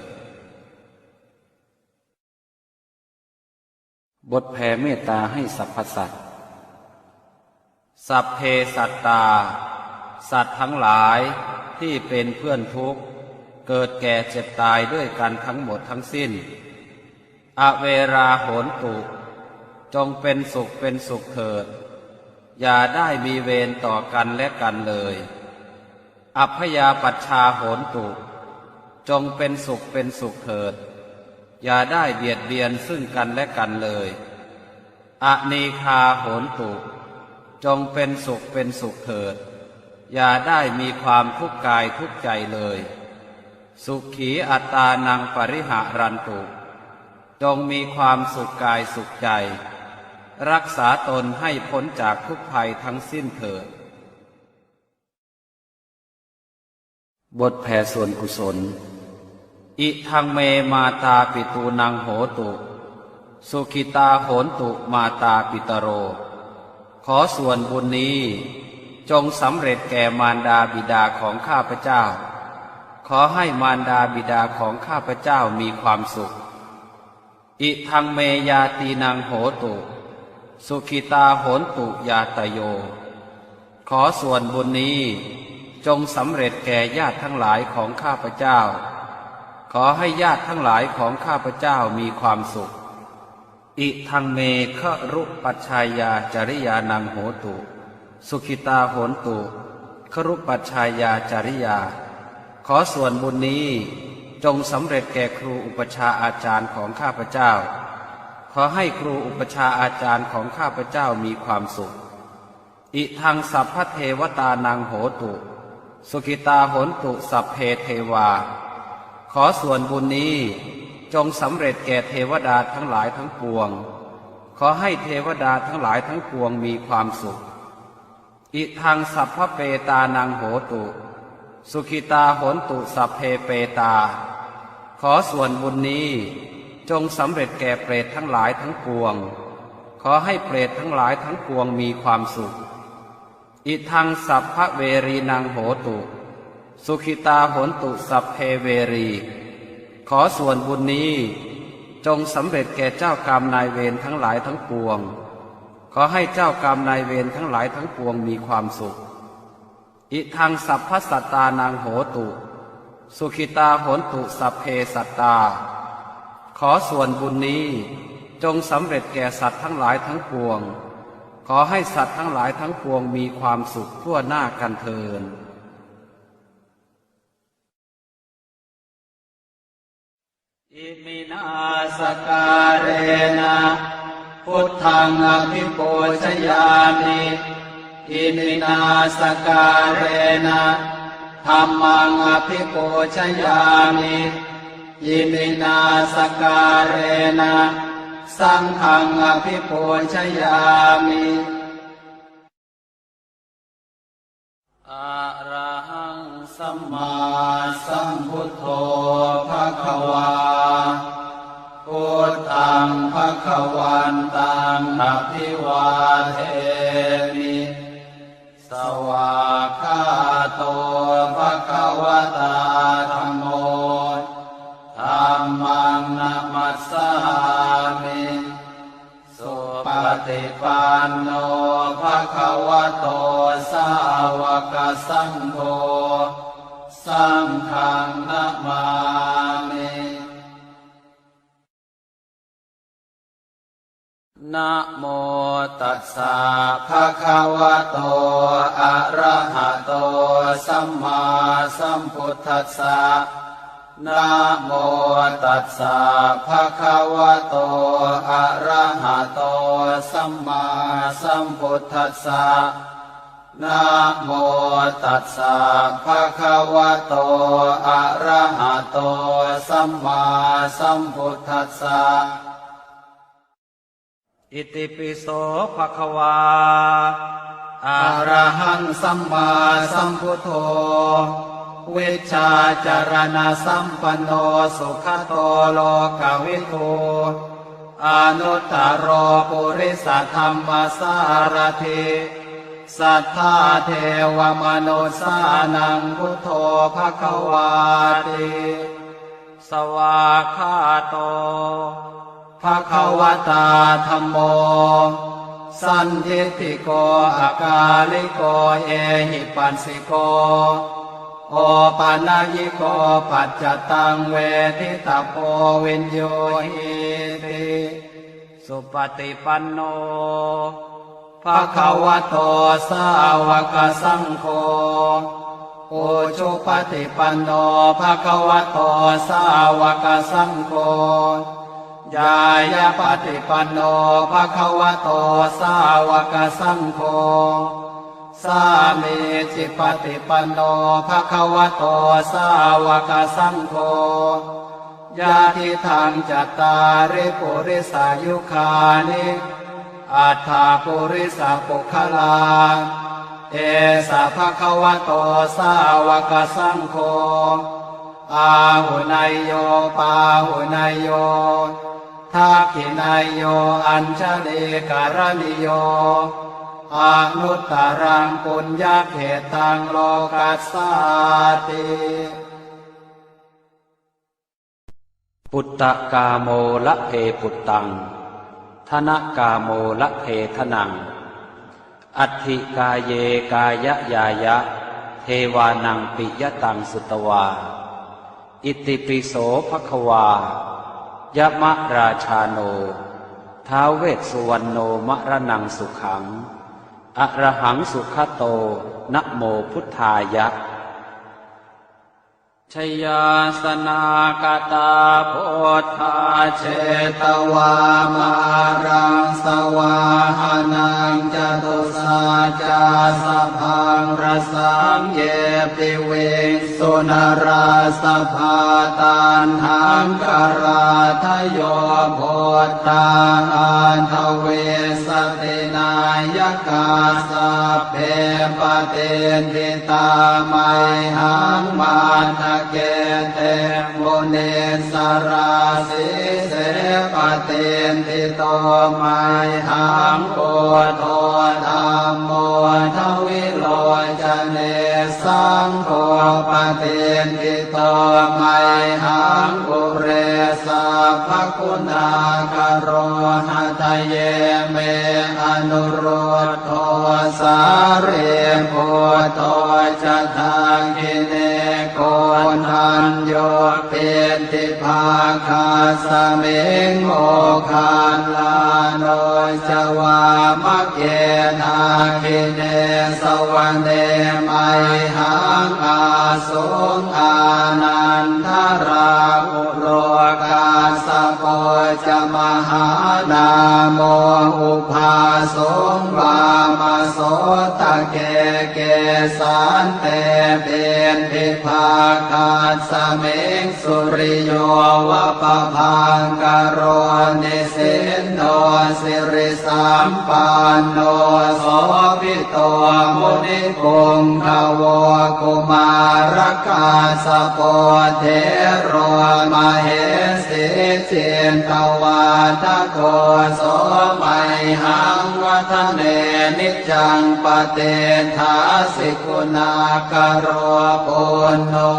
บทแผ่เมตตาให้สรรพสัตว์ Sabbe sattā สัตว์ทั้งหลายที่เป็นเพื่อนทุกข์ เกิดแก่เจ็บตายด้วยกันทั้งหมดทั้งสิ้น Averā hontu จงเป็นสุขเป็นสุขเถิด อย่าได้มีเวรต่อกันและกันเลย Abyāpajjhā hontu จงเป็นสุขเป็นสุขเถิด อย่าได้เบียดเบียนซึ่งกันและกันเลย Anīghā hontu จงเป็นสุขเป็นสุขเถิด อย่าได้มีความทุกข์กายทุกข์ใจเลย Sukhī attānaṃ pariharantu จงมีความสุขกายสุขใจ รักษาตนให้พ้นจากทุกข์ภัยทั้งสิ้นเถิด บทแผ่ส่วนกุศล Idaṃ me mātāpitūnaṃ hotu, sukhitā hontu mātāpitaro. ขอส่วนบุญนี้จงสำเร็จแก่มารดาบิดาของข้าพเจ้า ขอให้มารดาบิดาของข้าพเจ้ามีความสุข Idaṃ me ñātīnaṃ hotu, sukhitā hontu ñātayo. ขอส่วนบุญนี้จงสำเร็จแก่ญาติทั้งหลายของข้าพเจ้า ขอให้ญาติทั้งหลายของข้าพเจ้ามีความสุข Idaṃ me garūpajjhāyācariyānaṃ hotu, sukhitā hontu garūpajjhāyācariyā. ขอส่วนบุญนี้จงสำเร็จแก่ครูอุปัชฌาย์อาจารย์ของข้าพเจ้า ขอให้ครูอุปัชฌาย์อาจารย์ของข้าพเจ้ามีความสุข Idaṃ sabbadevatānaṃ hotu, sukhitā hontu sabbe devā. ขอส่วนบุญนี้จงสำเร็จแก่เทวดาทั้งหลายทั้งปวง ขอให้เทวดาทั้งหลายทั้งปวงมีความสุข Idaṃ sabbapetānaṃ hotu, sukhitā hontu sabbe petā. ขอส่วนบุญนี้จงสำเร็จแก่เปรตทั้งหลายทั้งปวง ขอให้เปรตทั้งหลายทั้งปวงมีความสุข Idaṃ sabbaverīnaṃ hotu, sukhitā hontu sabbe verī. ขอส่วนบุญนี้จงสำเร็จแก่เจ้ากรรมนายเวรทั้งหลายทั้งปวง ขอให้เจ้ากรรมนายเวรทั้งหลายทั้งปวงมีความสุข Idaṃ sabbasattānaṃ hotu, sukhitā hontu sabbe sattā. ขอส่วนบุญนี้จงสำเร็จแก่สัตว์ทั้งหลายทั้งปวง ขอให้สัตว์ทั้งหลายทั้งปวงมีความสุขทั่วหน้ากันเทอญ Iminā sakkārena buddhaṃ abhipūjayāmi. Iminā sakkārena dhammaṃ abhipūjayāmi. Iminā sakkārena saṅghaṃ abhipūjayāmi. Arahaṃ sammāsambuddho bhagavā. Buddhaṃ bhagavantaṃ abhivādemi. Svākkhāto bhagavatā dhammo. Dhammaṃ namassāmi. Supaṭipanno bhagavato sāvakasaṅgho. Saṅghaṃ namāmi. Namo tassa bhagavato arahato sammāsambuddhassa. Namo tassa bhagavato arahato sammāsambuddhassa. Namo tassa bhagavato arahato sammāsambuddhassa. Itipi so bhagavā arahaṃ sammāsambuddho vijjācaraṇasampanno sugato lokavidū anuttaro purisadammasārathi satthā devamanussānaṃ buddho bhagavāti. Svākkhāto bhagavatā dhammo sandiṭṭhiko akāliko ehipassiko opanayiko paccattaṃ veditabbo viññūhīti. Supaṭipanno bhagavato sāvakasaṅgho, ujupaṭipanno bhagavato sāvakasaṅgho, ñāyapaṭipanno bhagavato sāvakasaṅgho, sāmīcipaṭipanno bhagavato sāvakasaṅgho, yadidaṃ cattāri purisayugāni aṭṭha purisapuggalā, esa bhagavato sāvakasaṅgho, āhuneyyo pāhuneyyo dakkhiṇeyyo añjalikaraṇīyo anuttaraṃ puññakkhettaṃ lokassāti. Puttakāmo labhe puttaṃ, dhanakāmo labhe dhanaṃ, atthi kāye kāyañāya, devānaṃ piyataṃ sutvā. Itipi so bhagavā, yamarājāno, ท้าว เวสสุวรรณโณ maraṇaṃ sukhaṃ, arahaṃ sugato, namo buddhāya. Jayāsanāgatā buddhā jetvā māraṃ savāhanaṃ, catusaccāsabhaṃ rasaṃ ye piviṃsu narāsabhā. Taṇhaṅkarādayo buddhā aṭṭhavīsati nāyakā, sabbe patiṭṭhi tā mayhaṃ matthake te munissarā. Sīse patiṭṭhito mayhaṃ buddho dhammo dvilocane, saṅgho patiṭṭhito mayhaṃ ure sabbaguṇākaro. Hadaye me anurud dho sārīputto ca dakkhiṇe, koṇḍañño piṭṭhibhāgasmiṃ moggallāno ca vāmake. Dakkhiṇe savane mayhaṃ ā suṃ ānandarāhulo, kassapo ca mahānāmo ubhāsuṃ vāmasotake. Kesante piṭṭhibhāgasmiṃ suriyo va pabhaṅkaro, nisinno siri sampanno sobhito munipuṅgavo. Kumārakassapo thero mahesī cittavādako, so mayhaṃ vadane niccaṃ patiṭṭhāsi guṇākaro. Puṇṇo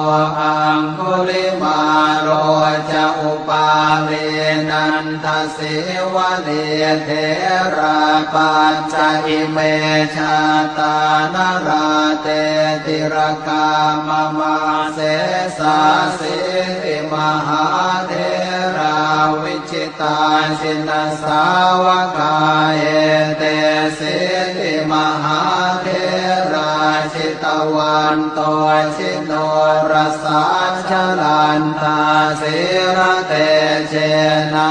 aṅgulimālo ca upālī nanda sīvalī, therā pañca ime jātā nalāṭe tilakā mama. Sesāsīti mahātherā vijitā jinasāvakā, etesīti mahātherā jitavanto jinorasā, jalantā sīlatejena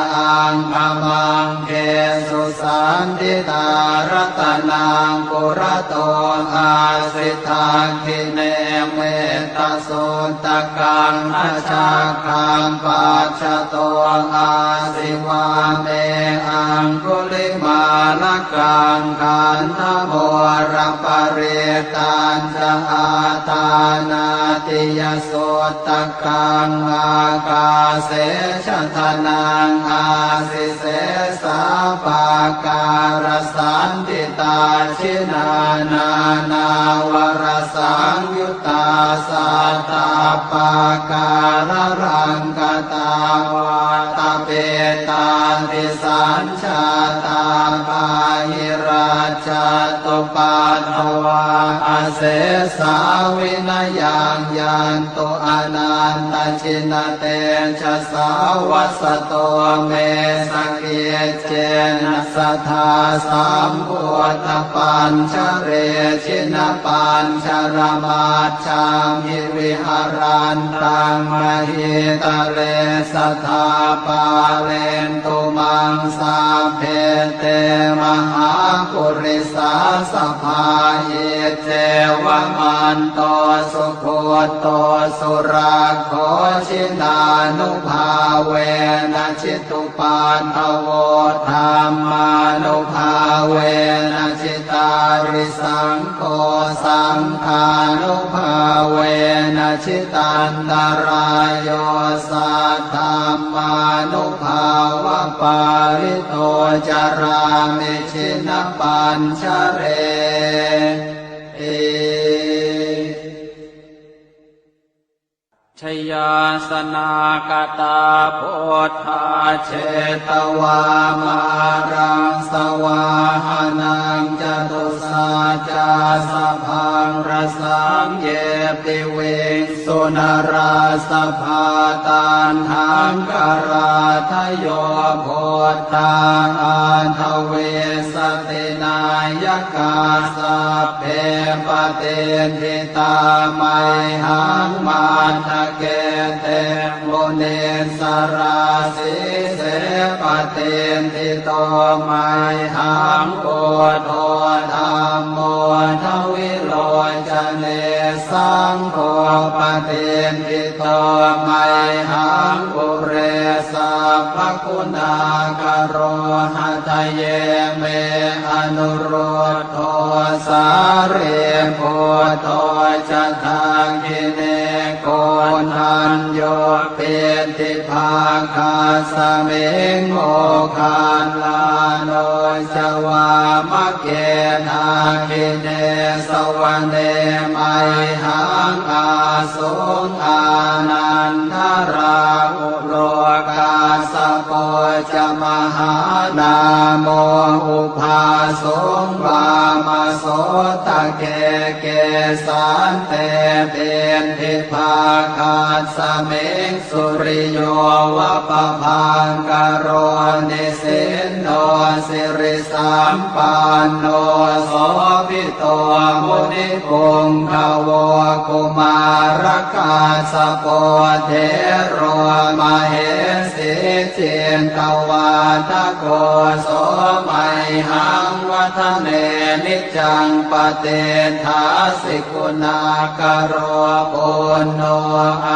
aṅgamaṅgesu saṇṭhitā. Ratanaṃ purato āsi dakkhiṇe mettasuttakaṃ, dhajaggaṃ pacchato āsi vāme aṅgulimālakaṃ. Khandhamoraparittañca āṭānāṭiyasuttakaṃ, ākāse chadanaṃ āsi sesā pākārasaṇṭhitā. Jinā nānāvarasaṃyuttā sattappākāralaṅkatā, vātapittādisañ jātā bāhirajjhattupaddavā, asesā vinayaṃ yantu anantajinatejasā. Vasato me sakiccena sadā sambuddhapañjare, jinapañjaramaj jhamhi viharantaṃ mahītale, sadā pālentu maṃ sabbe te mahāpurisāsabhā. Iccevamanto sugutto surakkho, jinānubhāvena jitu paddavo, dhammānubhāvena jitārisaṅgho, saṅghānubhāvena jitantarāyo, saddhammānubhāvapālito carāmi jinapañjareti. Jayāsanākatā buddhā jetvā māraṃ savāhanaṃ, catusaccāsabhaṃ rasaṃ ye piviṃsu narāsabhā. Taṇhaṅkarādayo buddhā aṭṭhavīsati nāyakā, sabbe patiṭṭhi tā mayhaṃ matthake te munissarā. Sīse patiṭṭhito mayhaṃ buddho dhammo dvilocane, saṅgho patiṭṭhito mayhaṃ ure sabbaguṇākaro. Hadaye me anurud dho sārīputto ca dakkhiṇe, koṇḍañño piṭṭhibhāgasmiṃ moggallāno ca vāmake. Dakkhiṇe savane mayhaṃ ā suṃ ānandarāhulo, kassapo ca mahānāmo ubhāsuṃ vāmasotake. Kesante piṭṭhibhāgasmiṃ suriyo va pabhaṅkaro, nisinno siri sampanno sobhito munipuṅgavo. Kumārakassapo thero mahesī cittavādako, so mayhaṃ vadane niccaṃ patiṭṭhāsi guṇākaro. Puṇṇo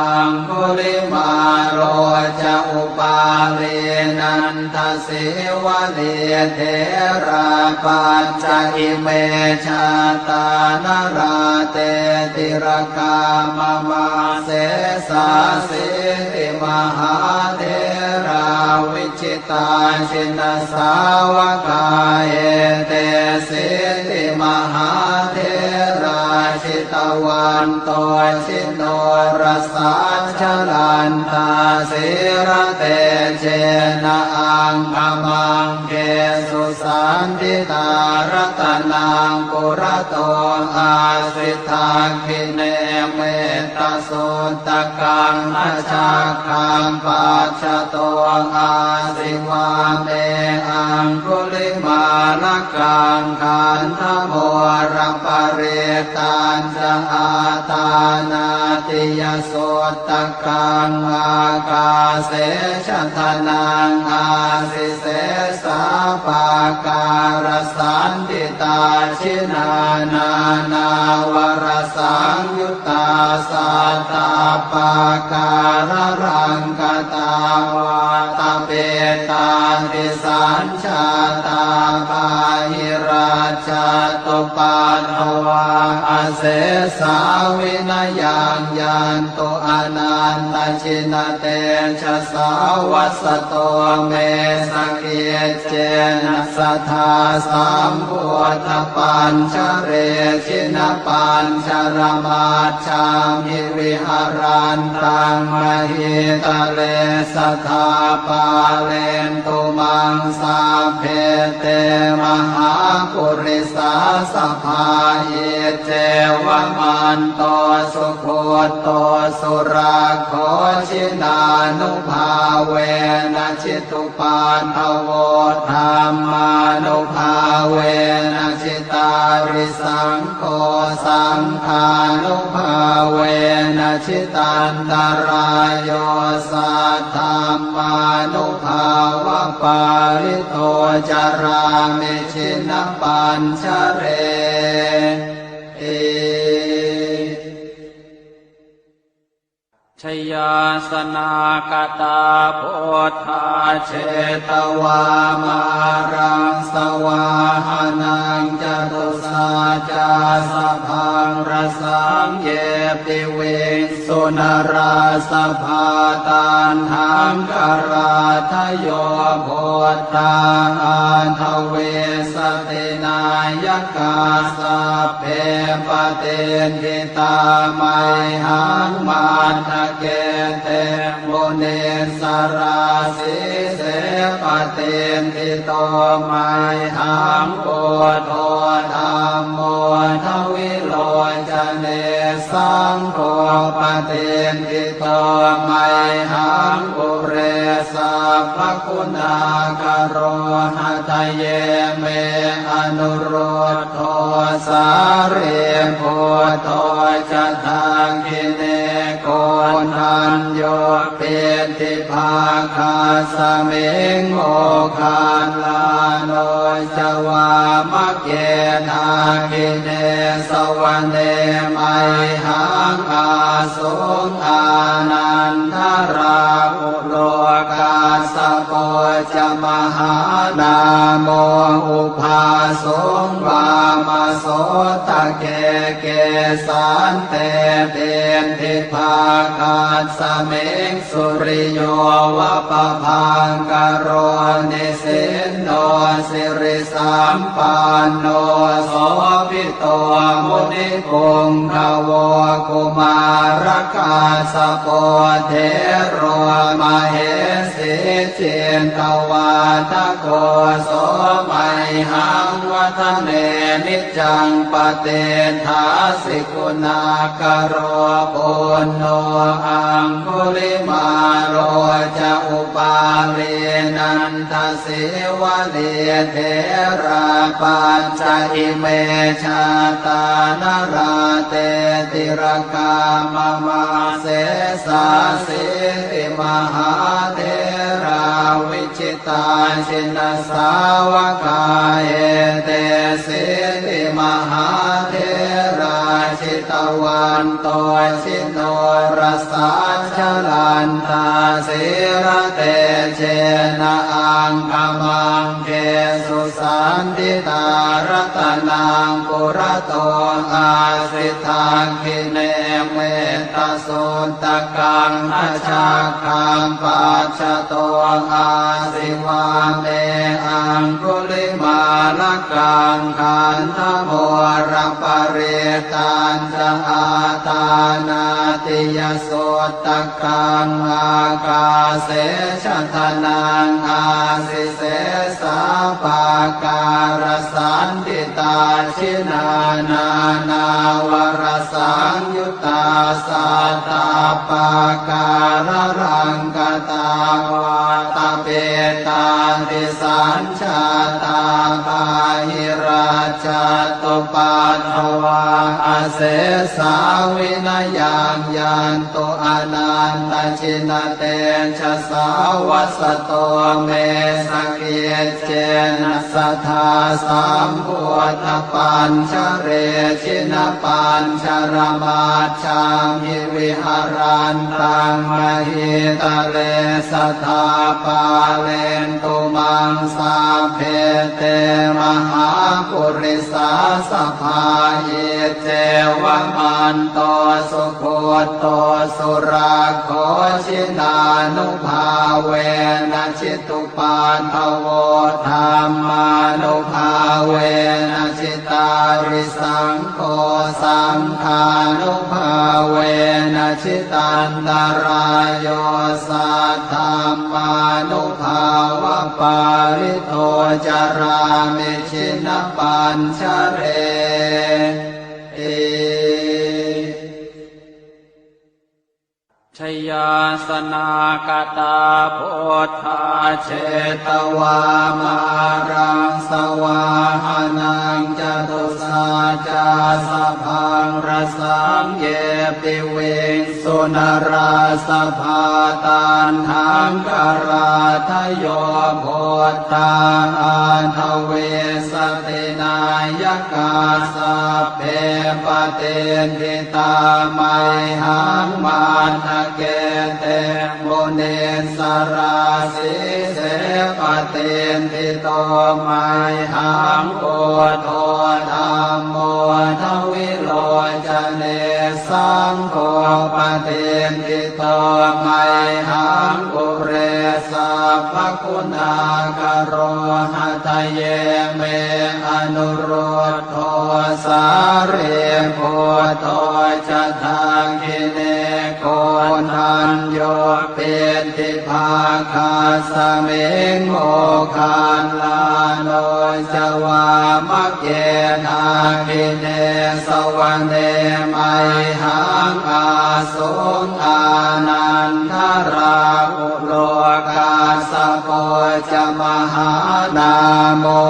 aṅgulimālo ca upālī nanda sīvalī, therā pañca ime jātā nalāṭe tilakā mama. Sesāsīti mahātherā vijitā jinasāvakā, etesīti mahātherā jitavanto ji norasā, jalantā sīlatejena aṅgamaṅgesu Ratanaṃ purato āsi, dakkhiṇe mettasuttakaṃ, dhajaggaṃ pacchato āsi, vāme aṅgulimālakaṃ. Khandhamoraparittañca āṭānāṭiyasutta kaṃ, ākāse chadanaṃ āsi, sesā pākārasaṇṭhitā. Jinā nānāvarasaṃyuttā sattappākāralaṅkatā, vātapittādisañ jātā bāhirajjhattupaddavā, asesā vinayaṃ yantu anantajinatejasā. Vasato me sakiccena sadā sambuddhapañjare, jinapañjaramaj jhamhi viharantaṃ mahītale, sadā pālentu maṃ sabbe te mahāpurisāsabhā. Iccevamanto sugutto surakkho, jinānubhāvena jitu paddavo, dhammānubhāvena jitārisaṅgho, saṅghānubhāvena jitantarāyo, saddhammānubhāvapālito carāmi jinapañjareti. Jayāsanākatā buddhā jetvā māraṃ savāhanaṃ, catusaccāsabhaṃ rasaṃ ye piviṃsu narāsabhā. Taṇhaṅkarādayo buddhā aṭṭhavīsati nāyakā, sabbe patiṭṭhi tā mayhaṃ matthake te munissarā. Sīse patiṭṭhito mayhaṃ buddho dhammo dvilocane, saṅgho patiṭṭhito mayhaṃ ure sabbaguṇākaro. Hadaye me anurud dho sārīputto ca dakkhiṇe, koṇḍañño piṭṭhibhāgasmiṃ moggallāno ca vāmake. Dakkhiṇe savane mayhaṃ ā suṃ ānandarāhulo, kassapo ca mahānāmo ubhāsuṃ vāmasotake. Kesante piṭṭhibhāgasmiṃ suriyo va pabhaṅkaro, nisinno sirisampanno sobhi to munipuṅgavo. Kumārakassapo thero mahesī cittavādako, so mayhaṃ vadane niccaṃ patiṭṭhāsi guṇākaro. Puṇṇo aṅgulimālo ca upālī nanda sīvalī, therā pañca ime jātā nalāṭe tilakā mama. Sesāsīti mahātherā vijitā jinasāvakā, etesīti mahātherā jitavanto jinorasā, jalantā sīlatejena aṅgamaṅgesu saṇṭhitā. Ratanaṃ purato āsi, dakkhiṇe mettasuttakaṃ, dhajaggaṃ pacchato āsi, vāme aṅgulimālakaṃ. Khandhamoraparittañ ca āṭānāṭiyasuttakaṃ, ākāse chadanaṃ āsi, sesā pakālasaṇṭhitā. Jinā nānāvarasaṃyuttā sattappākāralaṅkatā, vātapittādisañjātā bāhirajjhattupaddavā, asesā vinayaṃ yantu anantajinatejasā. Vasato me sakiccena sadā sambuddhapañjare, jinapañjaramajjhamhi viharantaṃ mahītale, sadā pālentu maṃ sabbe te mahāpurisāsabhā. Iccevamanto sugutto surakkho, jinānubhāvena jitu paddavo, dhammānubhāvena jitārisaṅgho, saṅghānubhāvena jitantarāyo, saddhammānubhāvapālito carāmi jinapañjareti. Jayāsanāgatā buddhā jetvā māraṃ savāhanaṃ, catusaccāsabhaṃ rasaṃ ye piviṃsu narāsabhā. Taṇhaṅkarādayo buddhā aṭṭhavīsati nāyakā, sabbe patiṭṭhi tā mayhaṃ matthake te munissarā. Sīse patiṭṭhito mayhaṃ buddho dhammo dvilocane, saṅgho patiṭṭhito mayhaṃ ure sabbaguṇākaro. Hadaye me anurud dho sārīputto ca dakkhiṇe, koṇḍañño piṭṭhibhāgasmiṃ moggallāno ca vāmake. Dakkhiṇe savane mayhaṃ ā suṃ ānandarāhulo, kassapo ca mahānāmo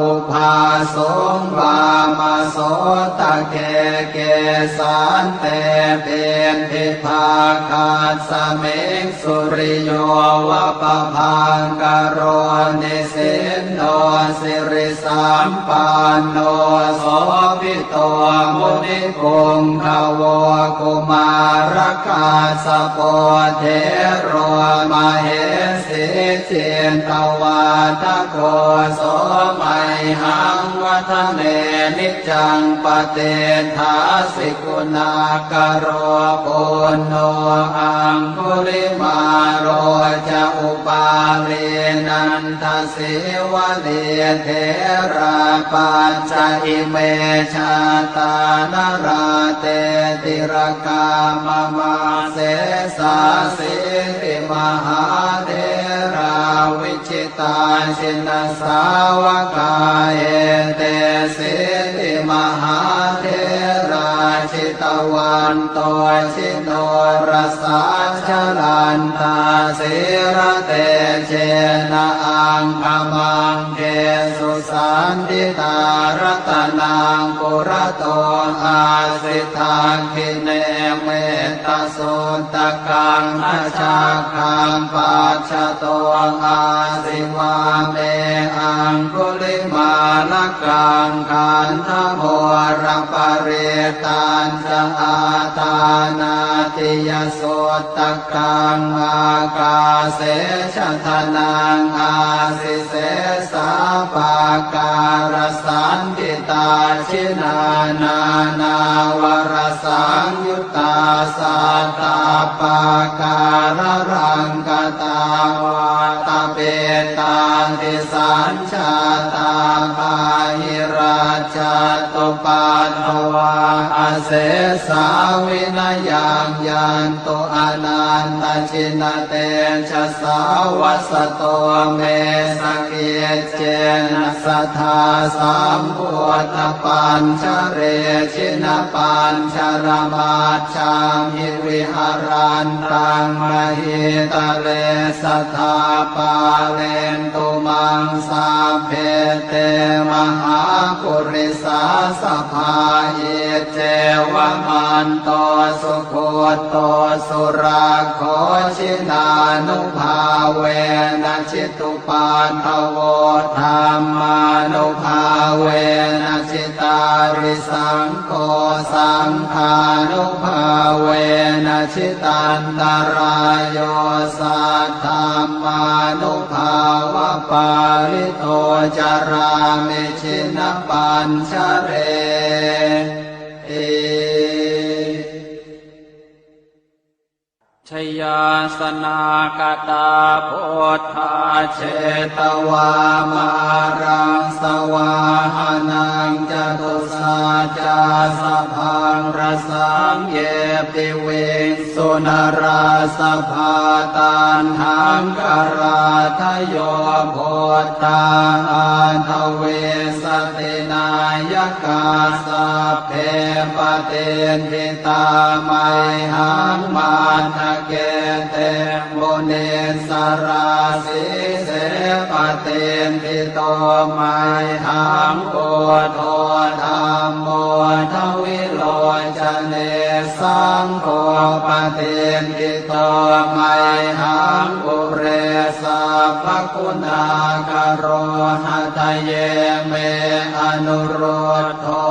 ubhāsuṃ vāmasotake. Kesante piṭṭhibhāgasmiṃ suriyo va pabhaṅkaro, nisinno siri sampanno sobhito munipuṅgavo. Kumārakassapo thero mahesī cittavādako, so mayhaṃ vadane niccaṃ patiṭṭhāsi guṇākaro. Puṇṇo aṅgulimālo ca upālī nanda sīvalī, therā pañca ime jātā nalāṭe tilakā mama. Sesāsīti mahātherā vijitā jinasāvakā, etesīti mahātherā jitavanto ji norasā, jalantā sīlatejena aṅgamaṅgesu saṇṭhitā. Ratanaṃ purato āsi dakkhiṇe mettasuttakaṃ, dhajaggaṃ pacchato āsi vāme aṅgulimālakaṃ. Khandhamoraparittañ ca āṭānāṭiyasuttakaṃ, ākāse chadanaṃ āsi sesā pākārasaṇṭhitā. Jinā nānāvarasaṃyuttā sattappākāralaṅkatā, vātapittādisañ jātā bāhiraj jjhattupaddavā asesā vinayaṃ yantu anantajinatejasā. Vasato me sakiccena sadā sambuddhapañjare, jinapañjaramajjhamhi viharantaṃ mahītale, sadā pālentu maṃ sabbe te mahāpurisāsabhā. Iccevamanto sugutto surakkho, jinānubhāvena jitu paddavo, dhammānubhāvena jitārisaṅgho, saṅghānubhāvena jitantarāyo, saddhammānubhāvapālito carāmi jinapañjareti. Jayāsanākatā buddhā jetvā māraṃ savāhanaṃ, catusaccāsabhaṃ rasaṃ ye piviṃsu narāsabhā. Taṇhaṅkarādayo buddhā aṭṭhavīsati nāyakā, sabbe patiṭṭhi tā mayhaṃ matthake te munissarā. Sīse patiṭṭhito mayhaṃ buddho dhammo dvilocane, saṅgho patiṭṭhito mayhaṃ ure sabbaguṇākaro. Hadaye me anurud dho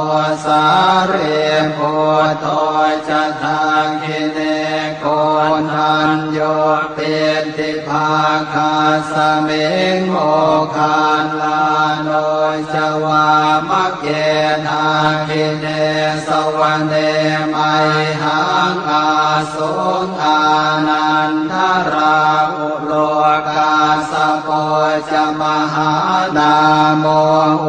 sārīputto ca dakkhiṇe, koṇḍañño piṭṭhibhāgasmiṃ moggallāno ca vāmake. Dakkhiṇe savane mayhaṃ āsuṃ ānandarāhu lo, kassapo ca mahānāmo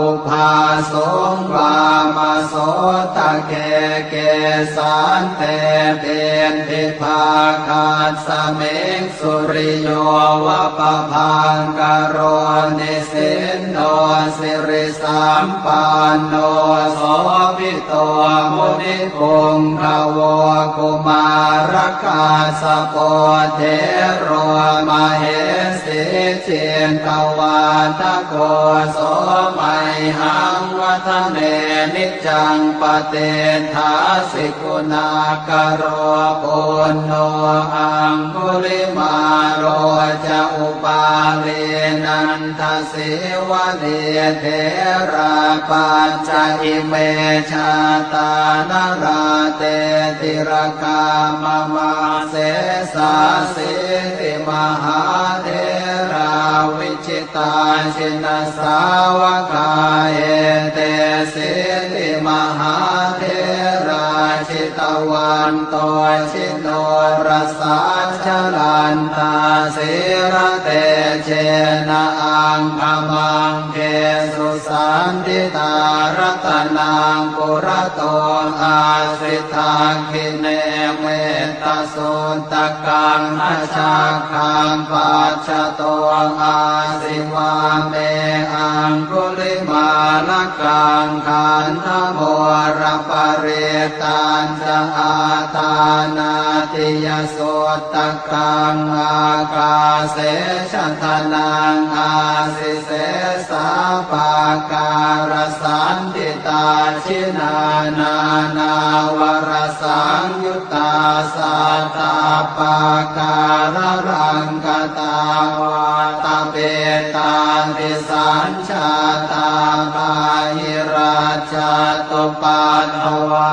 ubhāsuṃ vāmasotake. Kesante piṭṭhibhāgasmiṃ suriyo va pabhaṅkaro, nisinno siri sampanno sobhito munipuṅgavo. Kumārakassapo thero mahesī cittavādako, so mayhaṃ vadane niccaṃ patiṭṭhāsi guṇākaro. Puṇṇo aṅgulimālo ca upālī nanda sīvalī, therā pañca ime jātā nalāṭe tilakā mama. Sesāsīti mahātherā vijitā jinasāvakā, etesīti mahātherā jitavanto ji norasā, jalantā sīlatejena aṅgamaṅgesu saṇṭhitā. Ratanaṃ purato āsi dakkhiṇe mettasuttakaṃ, dhajaggaṃ pacchato āsi vāme aṅgulimālakaṃ. Khandhamoraparittañ ca āṭānāṭiyasuttakaṃ, ākāse chadanaṃ āsi sesā pākārasaṇṭhitā. Jinā nānāvarasaṃyuttā sattappākāralaṅkatā, vātapittādisañ jātā bāhirajjhattupaddavā,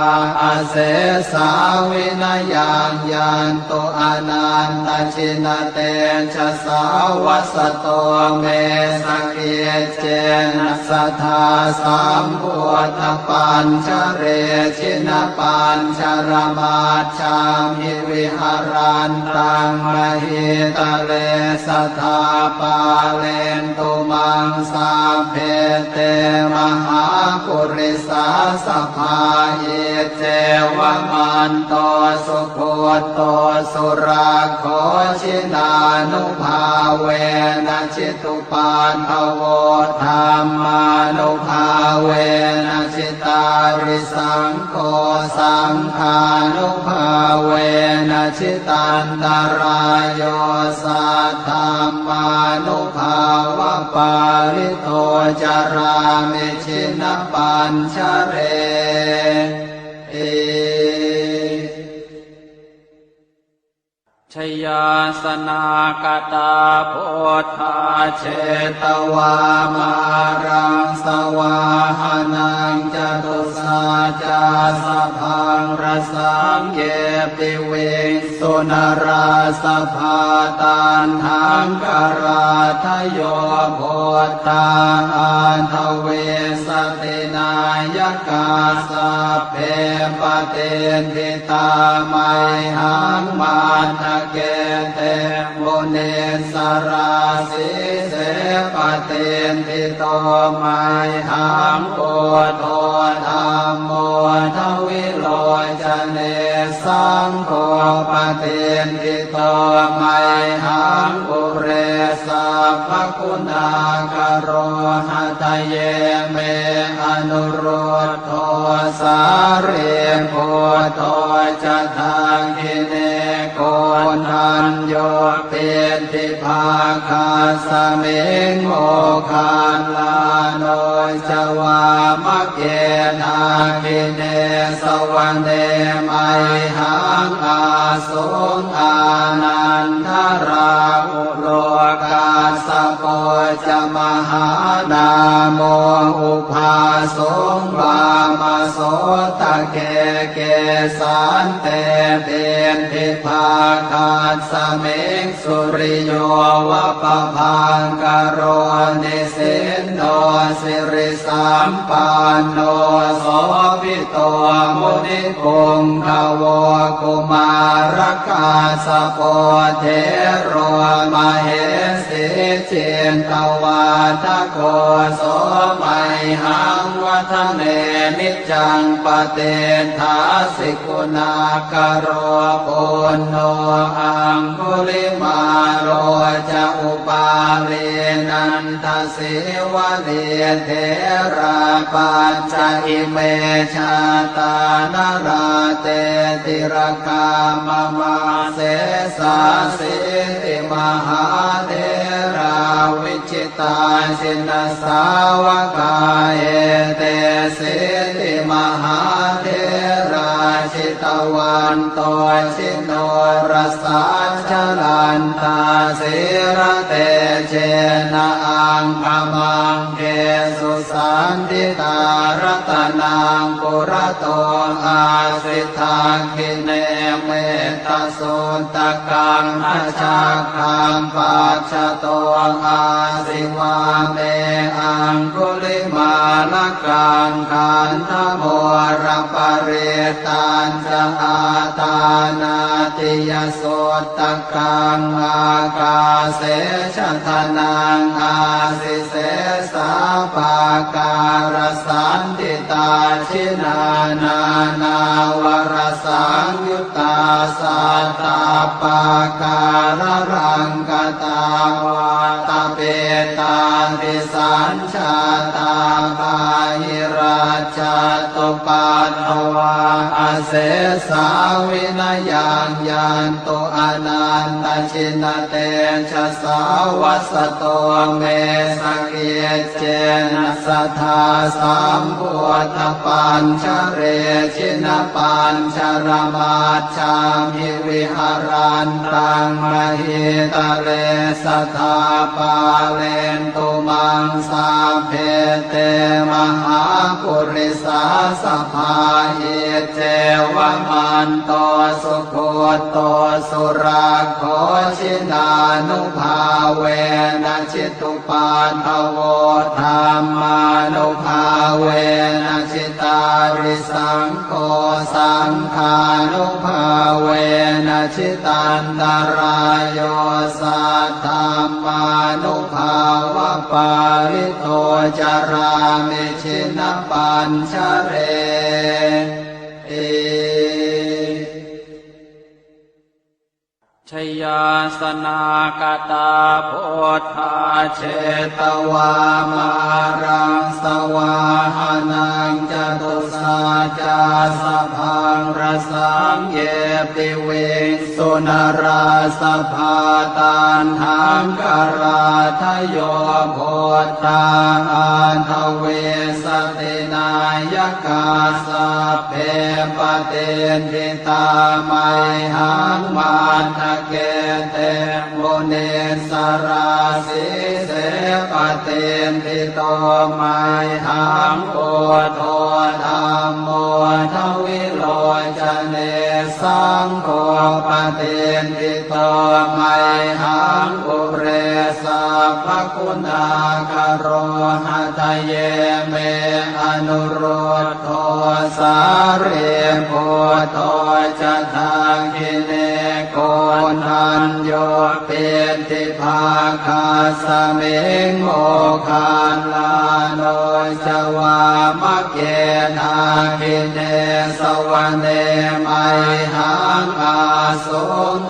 asesā vinayaṃ yantu anantajinatejasā. Vasato me sakiccena sadā sambuddhapañjare, jinapañjaramaj jhamhi viharantaṃ mahītale, sadā pālentu maṃ sabbe te mahāpuri purisāsabhā. Iccevamanto sugutto surakkho jinānubhāvena jitu paddavo dhammānubhāvena jitārisaṅgho saṅghānubhāvena jitantarāyo saddhammānubhāvapālito carāmi jinapañjareti. Jayāsanākatā buddhā jetvā māraṃ savāhanaṃ catusaccāsabhaṃ rasaṃ ye piviṃsu narāsabhā. Taṇhaṅkarādayo buddhā aṭṭhavīsati nāyakā sabbe patiṭṭhi tā mayhaṃ matthake te munissarā. Sīse patiṭṭhito mayhaṃ buddho dhammo dvilocane saṅgho patiṭṭhito mayhaṃ ure sabbaguṇākaro. Hadaye me anurud dho sārīputto ca dakkhiṇe koṇḍañño piṭṭhibhāgasmiṃ moggallāno ca vāmake. Dakkhiṇe savane mayhaṃ āsuṃ ānandarāhu lo kassapo ca mahānāmo ubhāsuṃ vāmasotake. Kesante piṭṭhibhāgasmiṃ suriyo va pabhaṅkaro nisinno siri sampanno sobhito munipuṅgavo. Kumārakassapo thero mahesī cittavādako so mayhaṃ vadane niccaṃ patiṭṭhāsi guṇākaro. Puṇṇo aṅgulimālo ca upālī nanda sīvalī therā pañca ime jātā nalāṭe tilakā mama. Sesāsīti mahātherā vijitā jinasāvakā etesīti mahātherā jitavanto ji norasā jalantā sīlatejena aṅgamaṅgesu saṇṭhitā. Ratanaṃ purato āsi dakkhiṇe mettasuttakaṃ dhajaggaṃ pacchato āsi vāme aṅgulimālakaṃ. Khandhamoraparittañ ca āṭānāṭiyasuttakaṃ ākāse chadanaṃ āsi sesā pākārasaṇṭhitā. Jinā nānāvarasaṃyuttā sattappākāralaṅkatā vātapittādisañ jātā bāhirajjhattupaddavā asesā vinayaṃ yantu anantajinatejasā. Vasato me sakiccena sadā sambuddhapañjare jinapañjaramajjhamhi viharantaṃ mahītale sadā pālentu maṃ sabbe te mahāpurisāsabhā. Iccevamanto sugutto surakkho jinānubhāvena jitu paddavo dhammānubhāvena jitārisaṅgho saṅghānubhāvena jitantarāyo saddhammānubhāvapālito carāmi jinapañjareti. Jayāsanāgatā buddhā jetvā māraṃ savāhanaṃ catusaccāsabhaṃ rasaṃ ye piviṃsu narāsabhā. Taṇhaṅkarādayo buddhā aṭṭhavīsati nāyakā sabbe patiṭṭhi tā mayhaṃ matthake te munissarā. Sīse patiṭṭhito mayhaṃ buddho dhammo dvilocane saṅgho patiṭṭhito mayhaṃ ure sabbaguṇākaro. Hadaye me anurud dho sārīputto ca dakkhiṇe koṇḍañño piṭṭhibhāgasmiṃ moggallāno ca vāmake. Dakkhiṇe savane mayhaṃ āsuṃ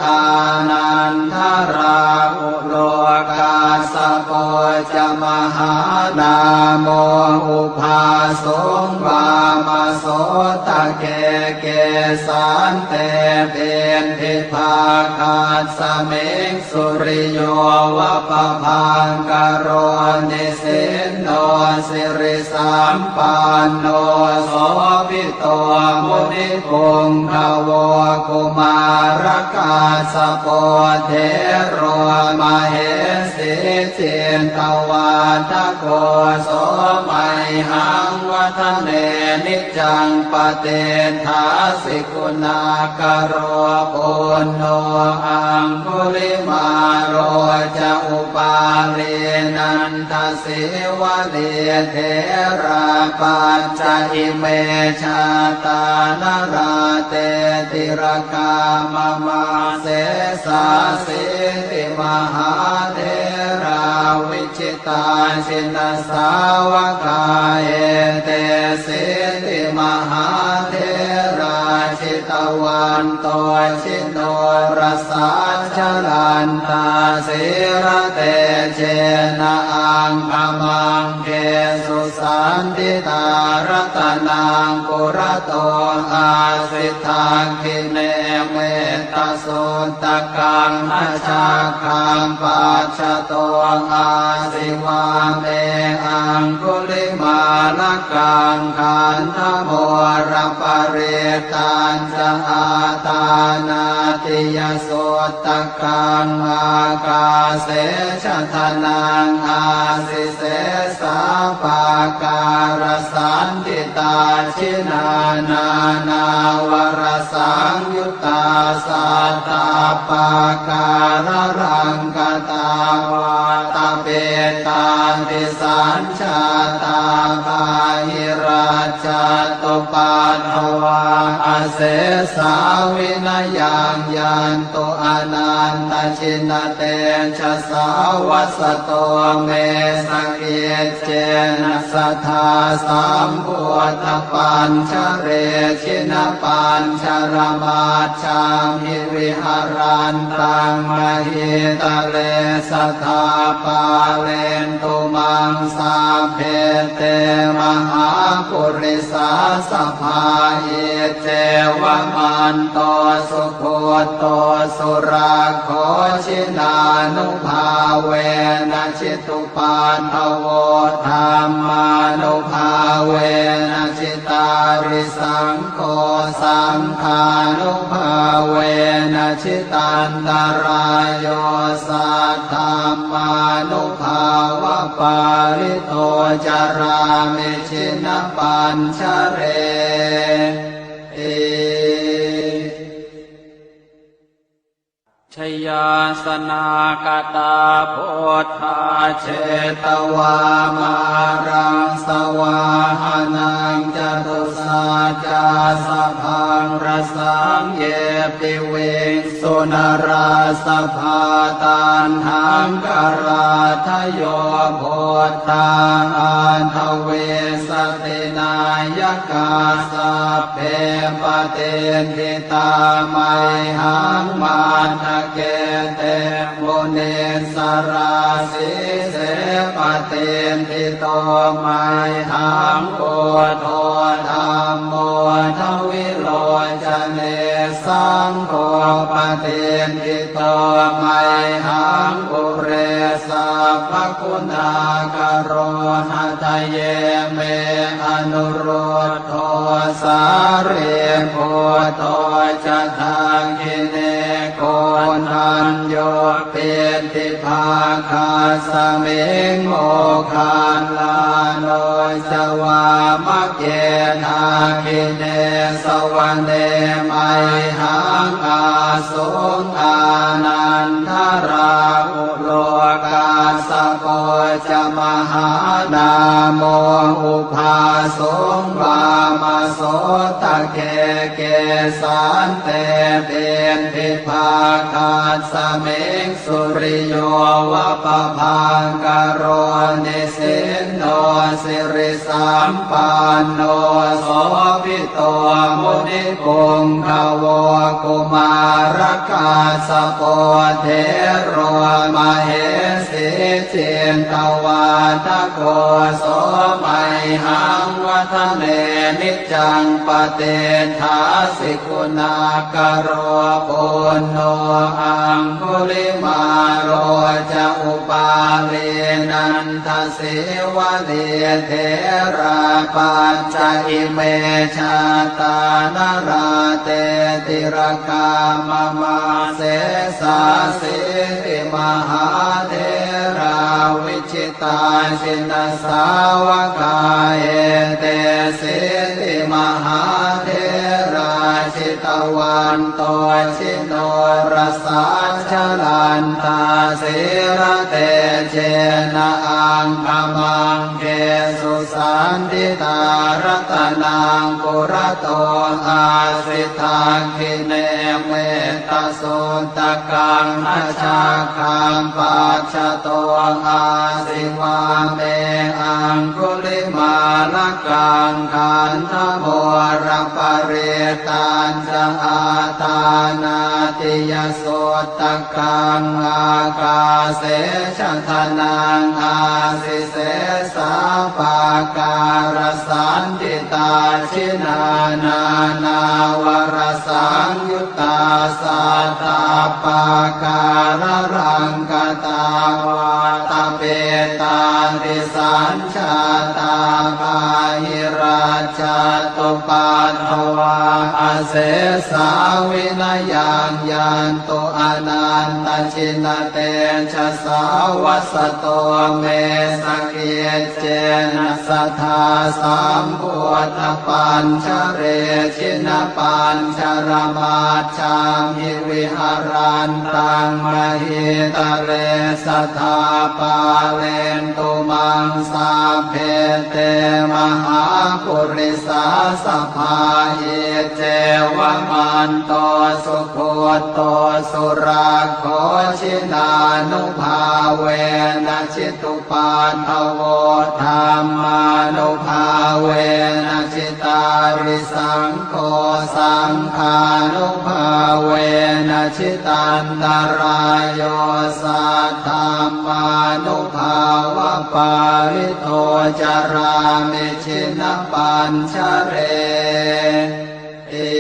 ānandarāhu lo kassapo ca mahānāmo ubhāsuṃ vāmasotake. Kesante piṭṭhibhāgasmiṃ suriyo va pabhaṅkaro nisinno siri sampanno sobhito munipuṅgavo. Kumārakassapo thero mahesī cittavādako so mayhaṃ vadane niccaṃ patiṭṭhāsi guṇākaro. Puṇṇo aṅgulimālo ca upālī nanda sīvalī therā pañca ime jātā nalāṭe tilakā mama. Sesāsīti mahātherā vijitā jinasāvakā etesīti mahātherā jitavanto ji norasā jalantā sīlatejena aṅgamaṅgesu saṇṭhitā. Ratanaṃ purato āsi dakkhiṇe mettasuttakaṃ dhajaggaṃ pacchato āsi vāme aṅgulimālakaṃ. Khandhamoraparittañ ca āṭānāṭiyasuttakaṃ ākāse chadanaṃ āsi sesā pākārasaṇṭhitā. Jinā nānāvarasaṃyuttā sattappākāralaṅkatā vātapittādisañ jātā bāhirajjhattupaddavā asesā vinayaṃ yantu anantajinatejasā. Vasato me sakiccena sadā sambuddhapañjare jinapañjaramaj jhamhi viharantaṃ mahītale sadā pālentu maṃ sabbe te mahāpurisāsabhā. Iccevamanto sugutto surakkho jinānubhāvena jitu paddavo dhammānubhāvena jitārisaṅgho saṅghānubhāvena jitantarāyo saddhammānubhāvapālito carāmi jinapañjareti. Jayāsanāgatā buddhā jetvā māraṃ savāhanaṃ catusaccāsabhaṃ rasaṃ ye piviṃsu narāsabhā. Taṇhaṅkarādayo buddhā aṭṭhavīsati nāyakā, sabbe patiṭṭhitā mayhaṃ matthake te munissarā. Sīse patiṭṭhito mayhaṃ buddho dhammo dvilocane, saṅgho patiṭṭhito mayhaṃ ure sabbaguṇākaro. Hadaye me anurud dho sārīputto ca dakkhiṇe, koṇḍañño piṭṭhibhāgasmiṃ moggallāno ca vāmake. Dakkhiṇe savane mayhaṃ āsuṃ ānandarāhu lo, kassapo ca mahānāmo ubhāsuṃ vāmasotake. Kesante piṭṭhibhāgasmiṃ suriyo va pabhaṅkaro, nisinno siri sampanno sobhito munipuṅgavo. Kumārakassapo thero mahesī cittavādako, so mayhaṃ vadane niccaṃ patiṭṭhāsi guṇākaro. Puṇṇo aṅgulimālo ca upālī nanda sīvalī, therā pañca ime jātā nalāṭe tilakā mama. Sesāsīti mahātherā vijitā jinasāvakā, etesīti mahātherā jitavanto ji norasā, jalantā sīlatejena aṅgamaṅgesu saṇṭhitā. Ratanaṃ purato āsi dakkhiṇe mettasuttakaṃ, dhajaggaṃ pacchato āsi vāme aṅgulimālakaṃ. Khandhamoraparittañ ca āṭānāṭiyasuttakaṃ, ākāse chadanaṃ āsi sesā pākārasaṇṭhitā. Jinā nānāvarasaṃyuttā sattappākāralaṅkatā, vātapittādisañ jātā bāhirajjhattupaddavā, asesā vinayaṃ yantu anantajinatejasā. Vasato me sakiccena sadā sambuddhapañjare, jinapañjaramaj jhamhi viharantaṃ mahītale, sadā pālentu maṃ sabbe te mahāpurisāsabhā. Iccevamanto sugutto surakkho, jinānubhāvena jitu paddavo, dhammānubhāvena jitārisaṅgho, saṅghānubhāvena jitantarāyo, saddhammānubhāvapālito carāmi jinapañjareti.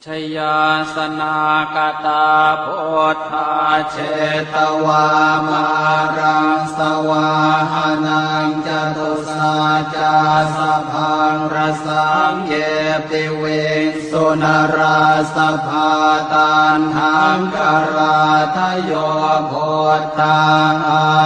Jayāsanākatā buddhā jetvā māraṃ savāhanaṃ, catusaccāsabhaṃ rasaṃ ye piviṃsu narāsabhā. Taṇhaṅkarādayo buddhā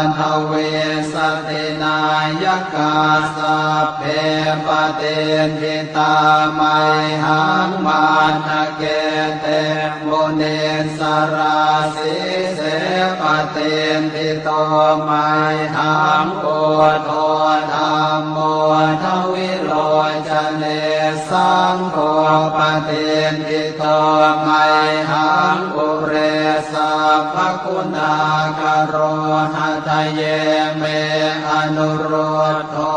aṭṭhavīsati nāyakā, sabbe patiṭṭhi tā mayhaṃ matthake te munissarā. Sīse patiṭṭhito mayhaṃ buddho dhammo dvilocane, saṅgho patiṭṭhito mayhaṃ ure sabbaguṇākaro. Hadaye me anuruddho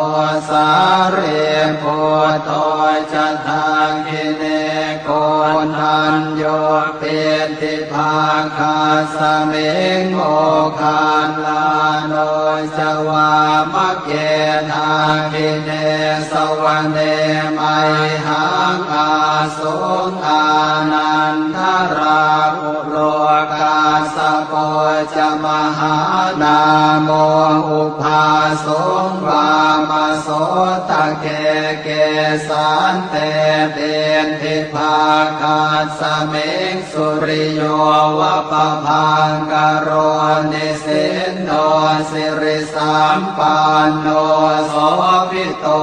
sārīputto ca dakkhiṇe koṇḍañño piṭṭhibhāgasmiṃ moggallāno ca vāmake. Dakkhiṇe savane mayhaṃ āsuṃ ānandarāhulo kassapo ca mahānāmo ubhāsuṃ vāmasotake. Kesante piṭṭhibhāgasmiṃ suriyo va pabhaṅkaro nisinno sirisampanno sobhito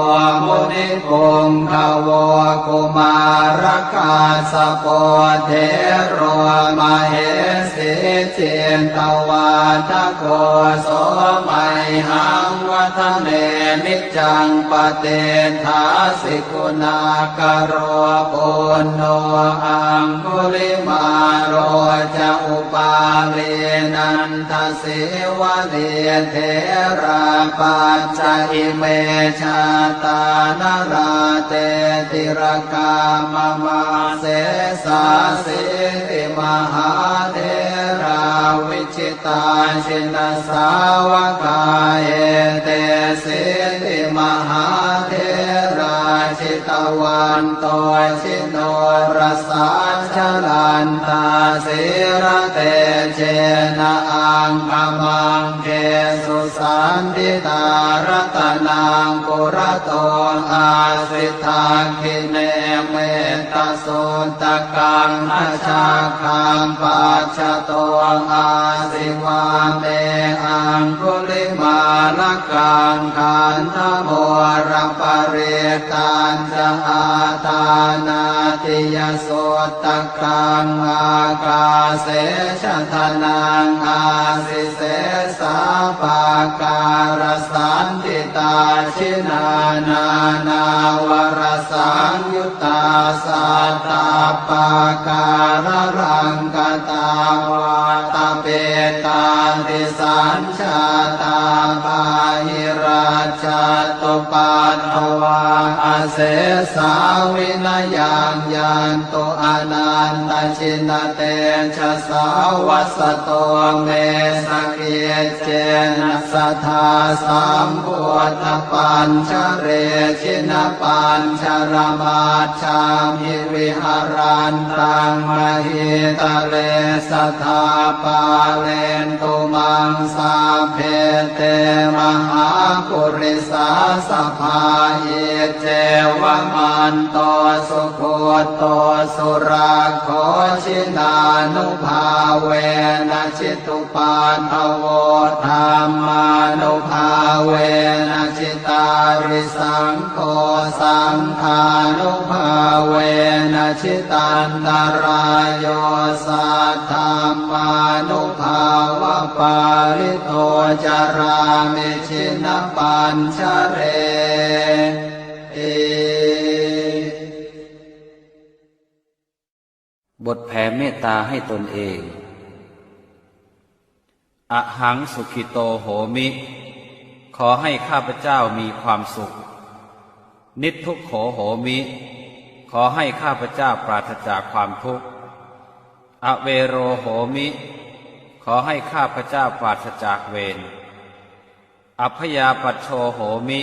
munipuṅgavo. Kumārakassapo thero mahesī cittavādako so mayhaṃ vadane niccaṃ patiṭṭhāsi guṇākaro. Puṇṇo aṅgulimālo ca upālī nandasīvalī therā pañca ime jātā nalāṭe tilakā mama. Sesāsīti mahātherā vi jitā jinasāvakā etesīti mahātherā jitavanto jinorasā jalantā sīlatejena aṅgamaṅgesu saṇṭhitā. Ratanaṃ purato āsi dakkhiṇe metta suttakaṃ dhajaggaṃ pacchato āsi vāme aṅgulimālakaṃ. Khandhamoraparittañca āṭānāṭiyasuttakaṃ ākāse chadanaṃ āsi sesā pākārasaṇṭhitā. Jinā nānāvarasaṃyu ttā sattappākāralaṅkatā vātapittādisañjātā bāhirajjhattupaddavā asesā vinayaṃ yantu anantajinatejasā. Vasato me sakic cena sadā sambuddhapañjare jinapañjaramajjhamhi viharantaṃ mahītale sadā pālentu maṃ sabbe te mahāpurisāsabhā. Iccevamanto sugutto surakkho jinānubhāvena jitu paddavo dhammānubhāvena jitārisaṅgho saṅghānubhāvena jitantarāyo saddhammānubhāvapālito carāmi jinapañjareti. บทแผ่เมตตาให้ตนเอง Ahaṃ sukhito homi ขอให้ข้าพเจ้ามีความสุข Niddukkho homi ขอให้ข้าพเจ้าปราศจากความทุกข์ Avero homi ขอให้ข้าพเจ้าปราศจากเวร Abyāpajjho homi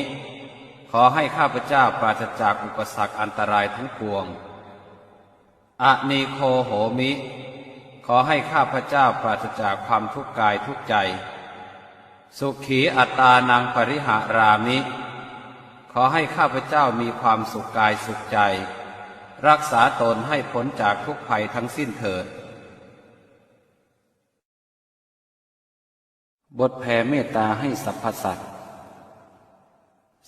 ขอให้ข้าพเจ้าปราศจากอุปสรรคอันตรายทั้งปวง Anīgho homi ขอให้ข้าพเจ้าปราศจากความทุกข์กายทุกข์ใจ Sukhī attānaṃ pariharāmi ขอให้ข้าพเจ้ามีความสุขกายสุขใจ รักษาตนให้พ้นจากทุกข์ภัยทั้งสิ้นเถิด บทแผ่เมตตาให้สรรพสัตว์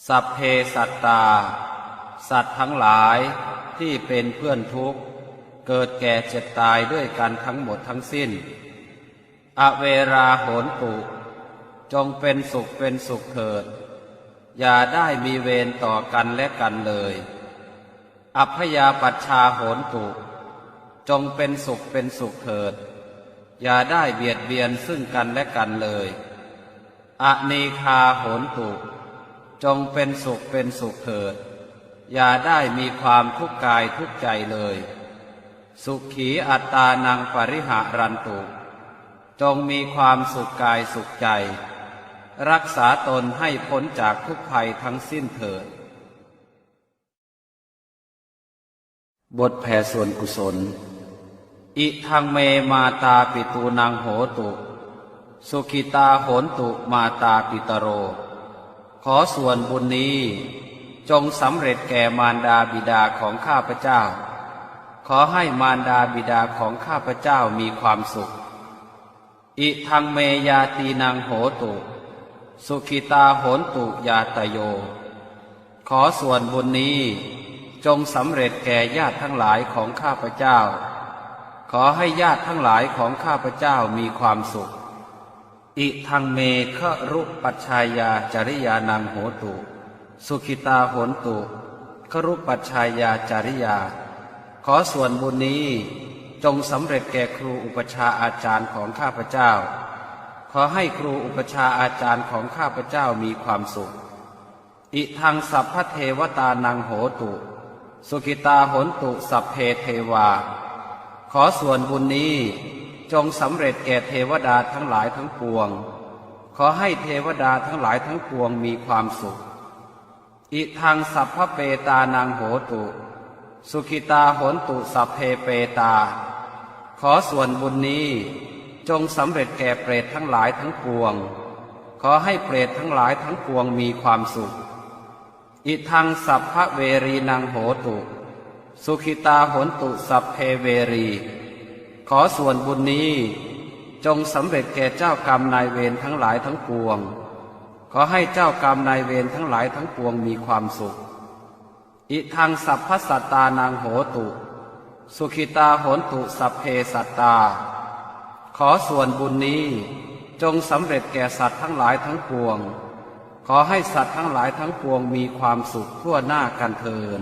Sabbe sattā สัตว์ทั้งหลายที่เป็นเพื่อนทุกข์ เกิดแก่เจ็บตายด้วยกันทั้งหมดทั้งสิ้น Averā hontu จงเป็นสุขเป็นสุขเถิด อย่าได้มีเวรต่อกันและกันเลย Abyāpajjhā hontu จงเป็นสุขเป็นสุขเถิด อย่าได้เบียดเบียนซึ่งกันและกันเลย Anīghā hontu จงเป็นสุขเป็นสุขเถิด อย่าได้มีความทุกข์กายทุกข์ใจเลย Sukhī attānaṃ pariharantu จงมีความสุขกายสุขใจ รักษาตนให้พ้นจากทุกข์ภัยทั้งสิ้นเถิด บทแผ่ส่วนกุศล Idaṃ me mātāpitūnaṃ hotu, sukhitā hontu mātāpitaro. ขอส่วนบุญนี้ จงสำเร็จแก่มารดาบิดาของข้าพเจ้า ขอให้มารดาบิดาของข้าพเจ้ามีความสุข Idaṃ me ñātīnaṃ hotu, sukhitā hontu ñātayo. ขอส่วนบุญนี้ จงสำเร็จแก่ญาติทั้งหลายของข้าพเจ้า ขอให้ญาติทั้งหลายของข้าพเจ้ามีความสุข Idaṃ me garūpajjhāyācariyānaṃ hotu, sukhitā hontu garūpajjhāyācariyā. ขอส่วนบุญนี้ จงสำเร็จแก่ครูอุปัชฌาย์อาจารย์ของข้าพเจ้า ขอให้ครูอุปัชฌาย์อาจารย์ของข้าพเจ้ามีความสุข Idaṃ sabbadevatānaṃ hotu, sukhitā hontu sabbe devā. ขอส่วนบุญนี้ จงสำเร็จแก่เทวดาทั้งหลายทั้งปวง ขอให้เทวดาทั้งหลายทั้งปวงมีความสุข Idaṃ sabbapetānaṃ hotu, sukhitā hontu sabbe petā. ขอส่วนบุญนี้ จงสำเร็จแก่เปรตทั้งหลายทั้งปวง ขอให้เปรตทั้งหลายทั้งปวงมีความสุข Idaṃ sabbaverīnaṃ hotu, sukhitā hontu sabbe verī. ขอส่วนบุญนี้ จงสำเร็จแก่เจ้ากรรมนายเวรทั้งหลายทั้งปวง ขอให้เจ้ากรรมนายเวรทั้งหลายทั้งปวงมีความสุข Idaṃ sabbasattānaṃ hotu, sukhitā hontu sabbe sattā. ขอส่วนบุญนี้ จงสำเร็จแก่สัตว์ทั้งหลายทั้งปวง ขอให้สัตว์ทั้งหลายทั้งปวงมีความสุขทั่วหน้ากันเทอญ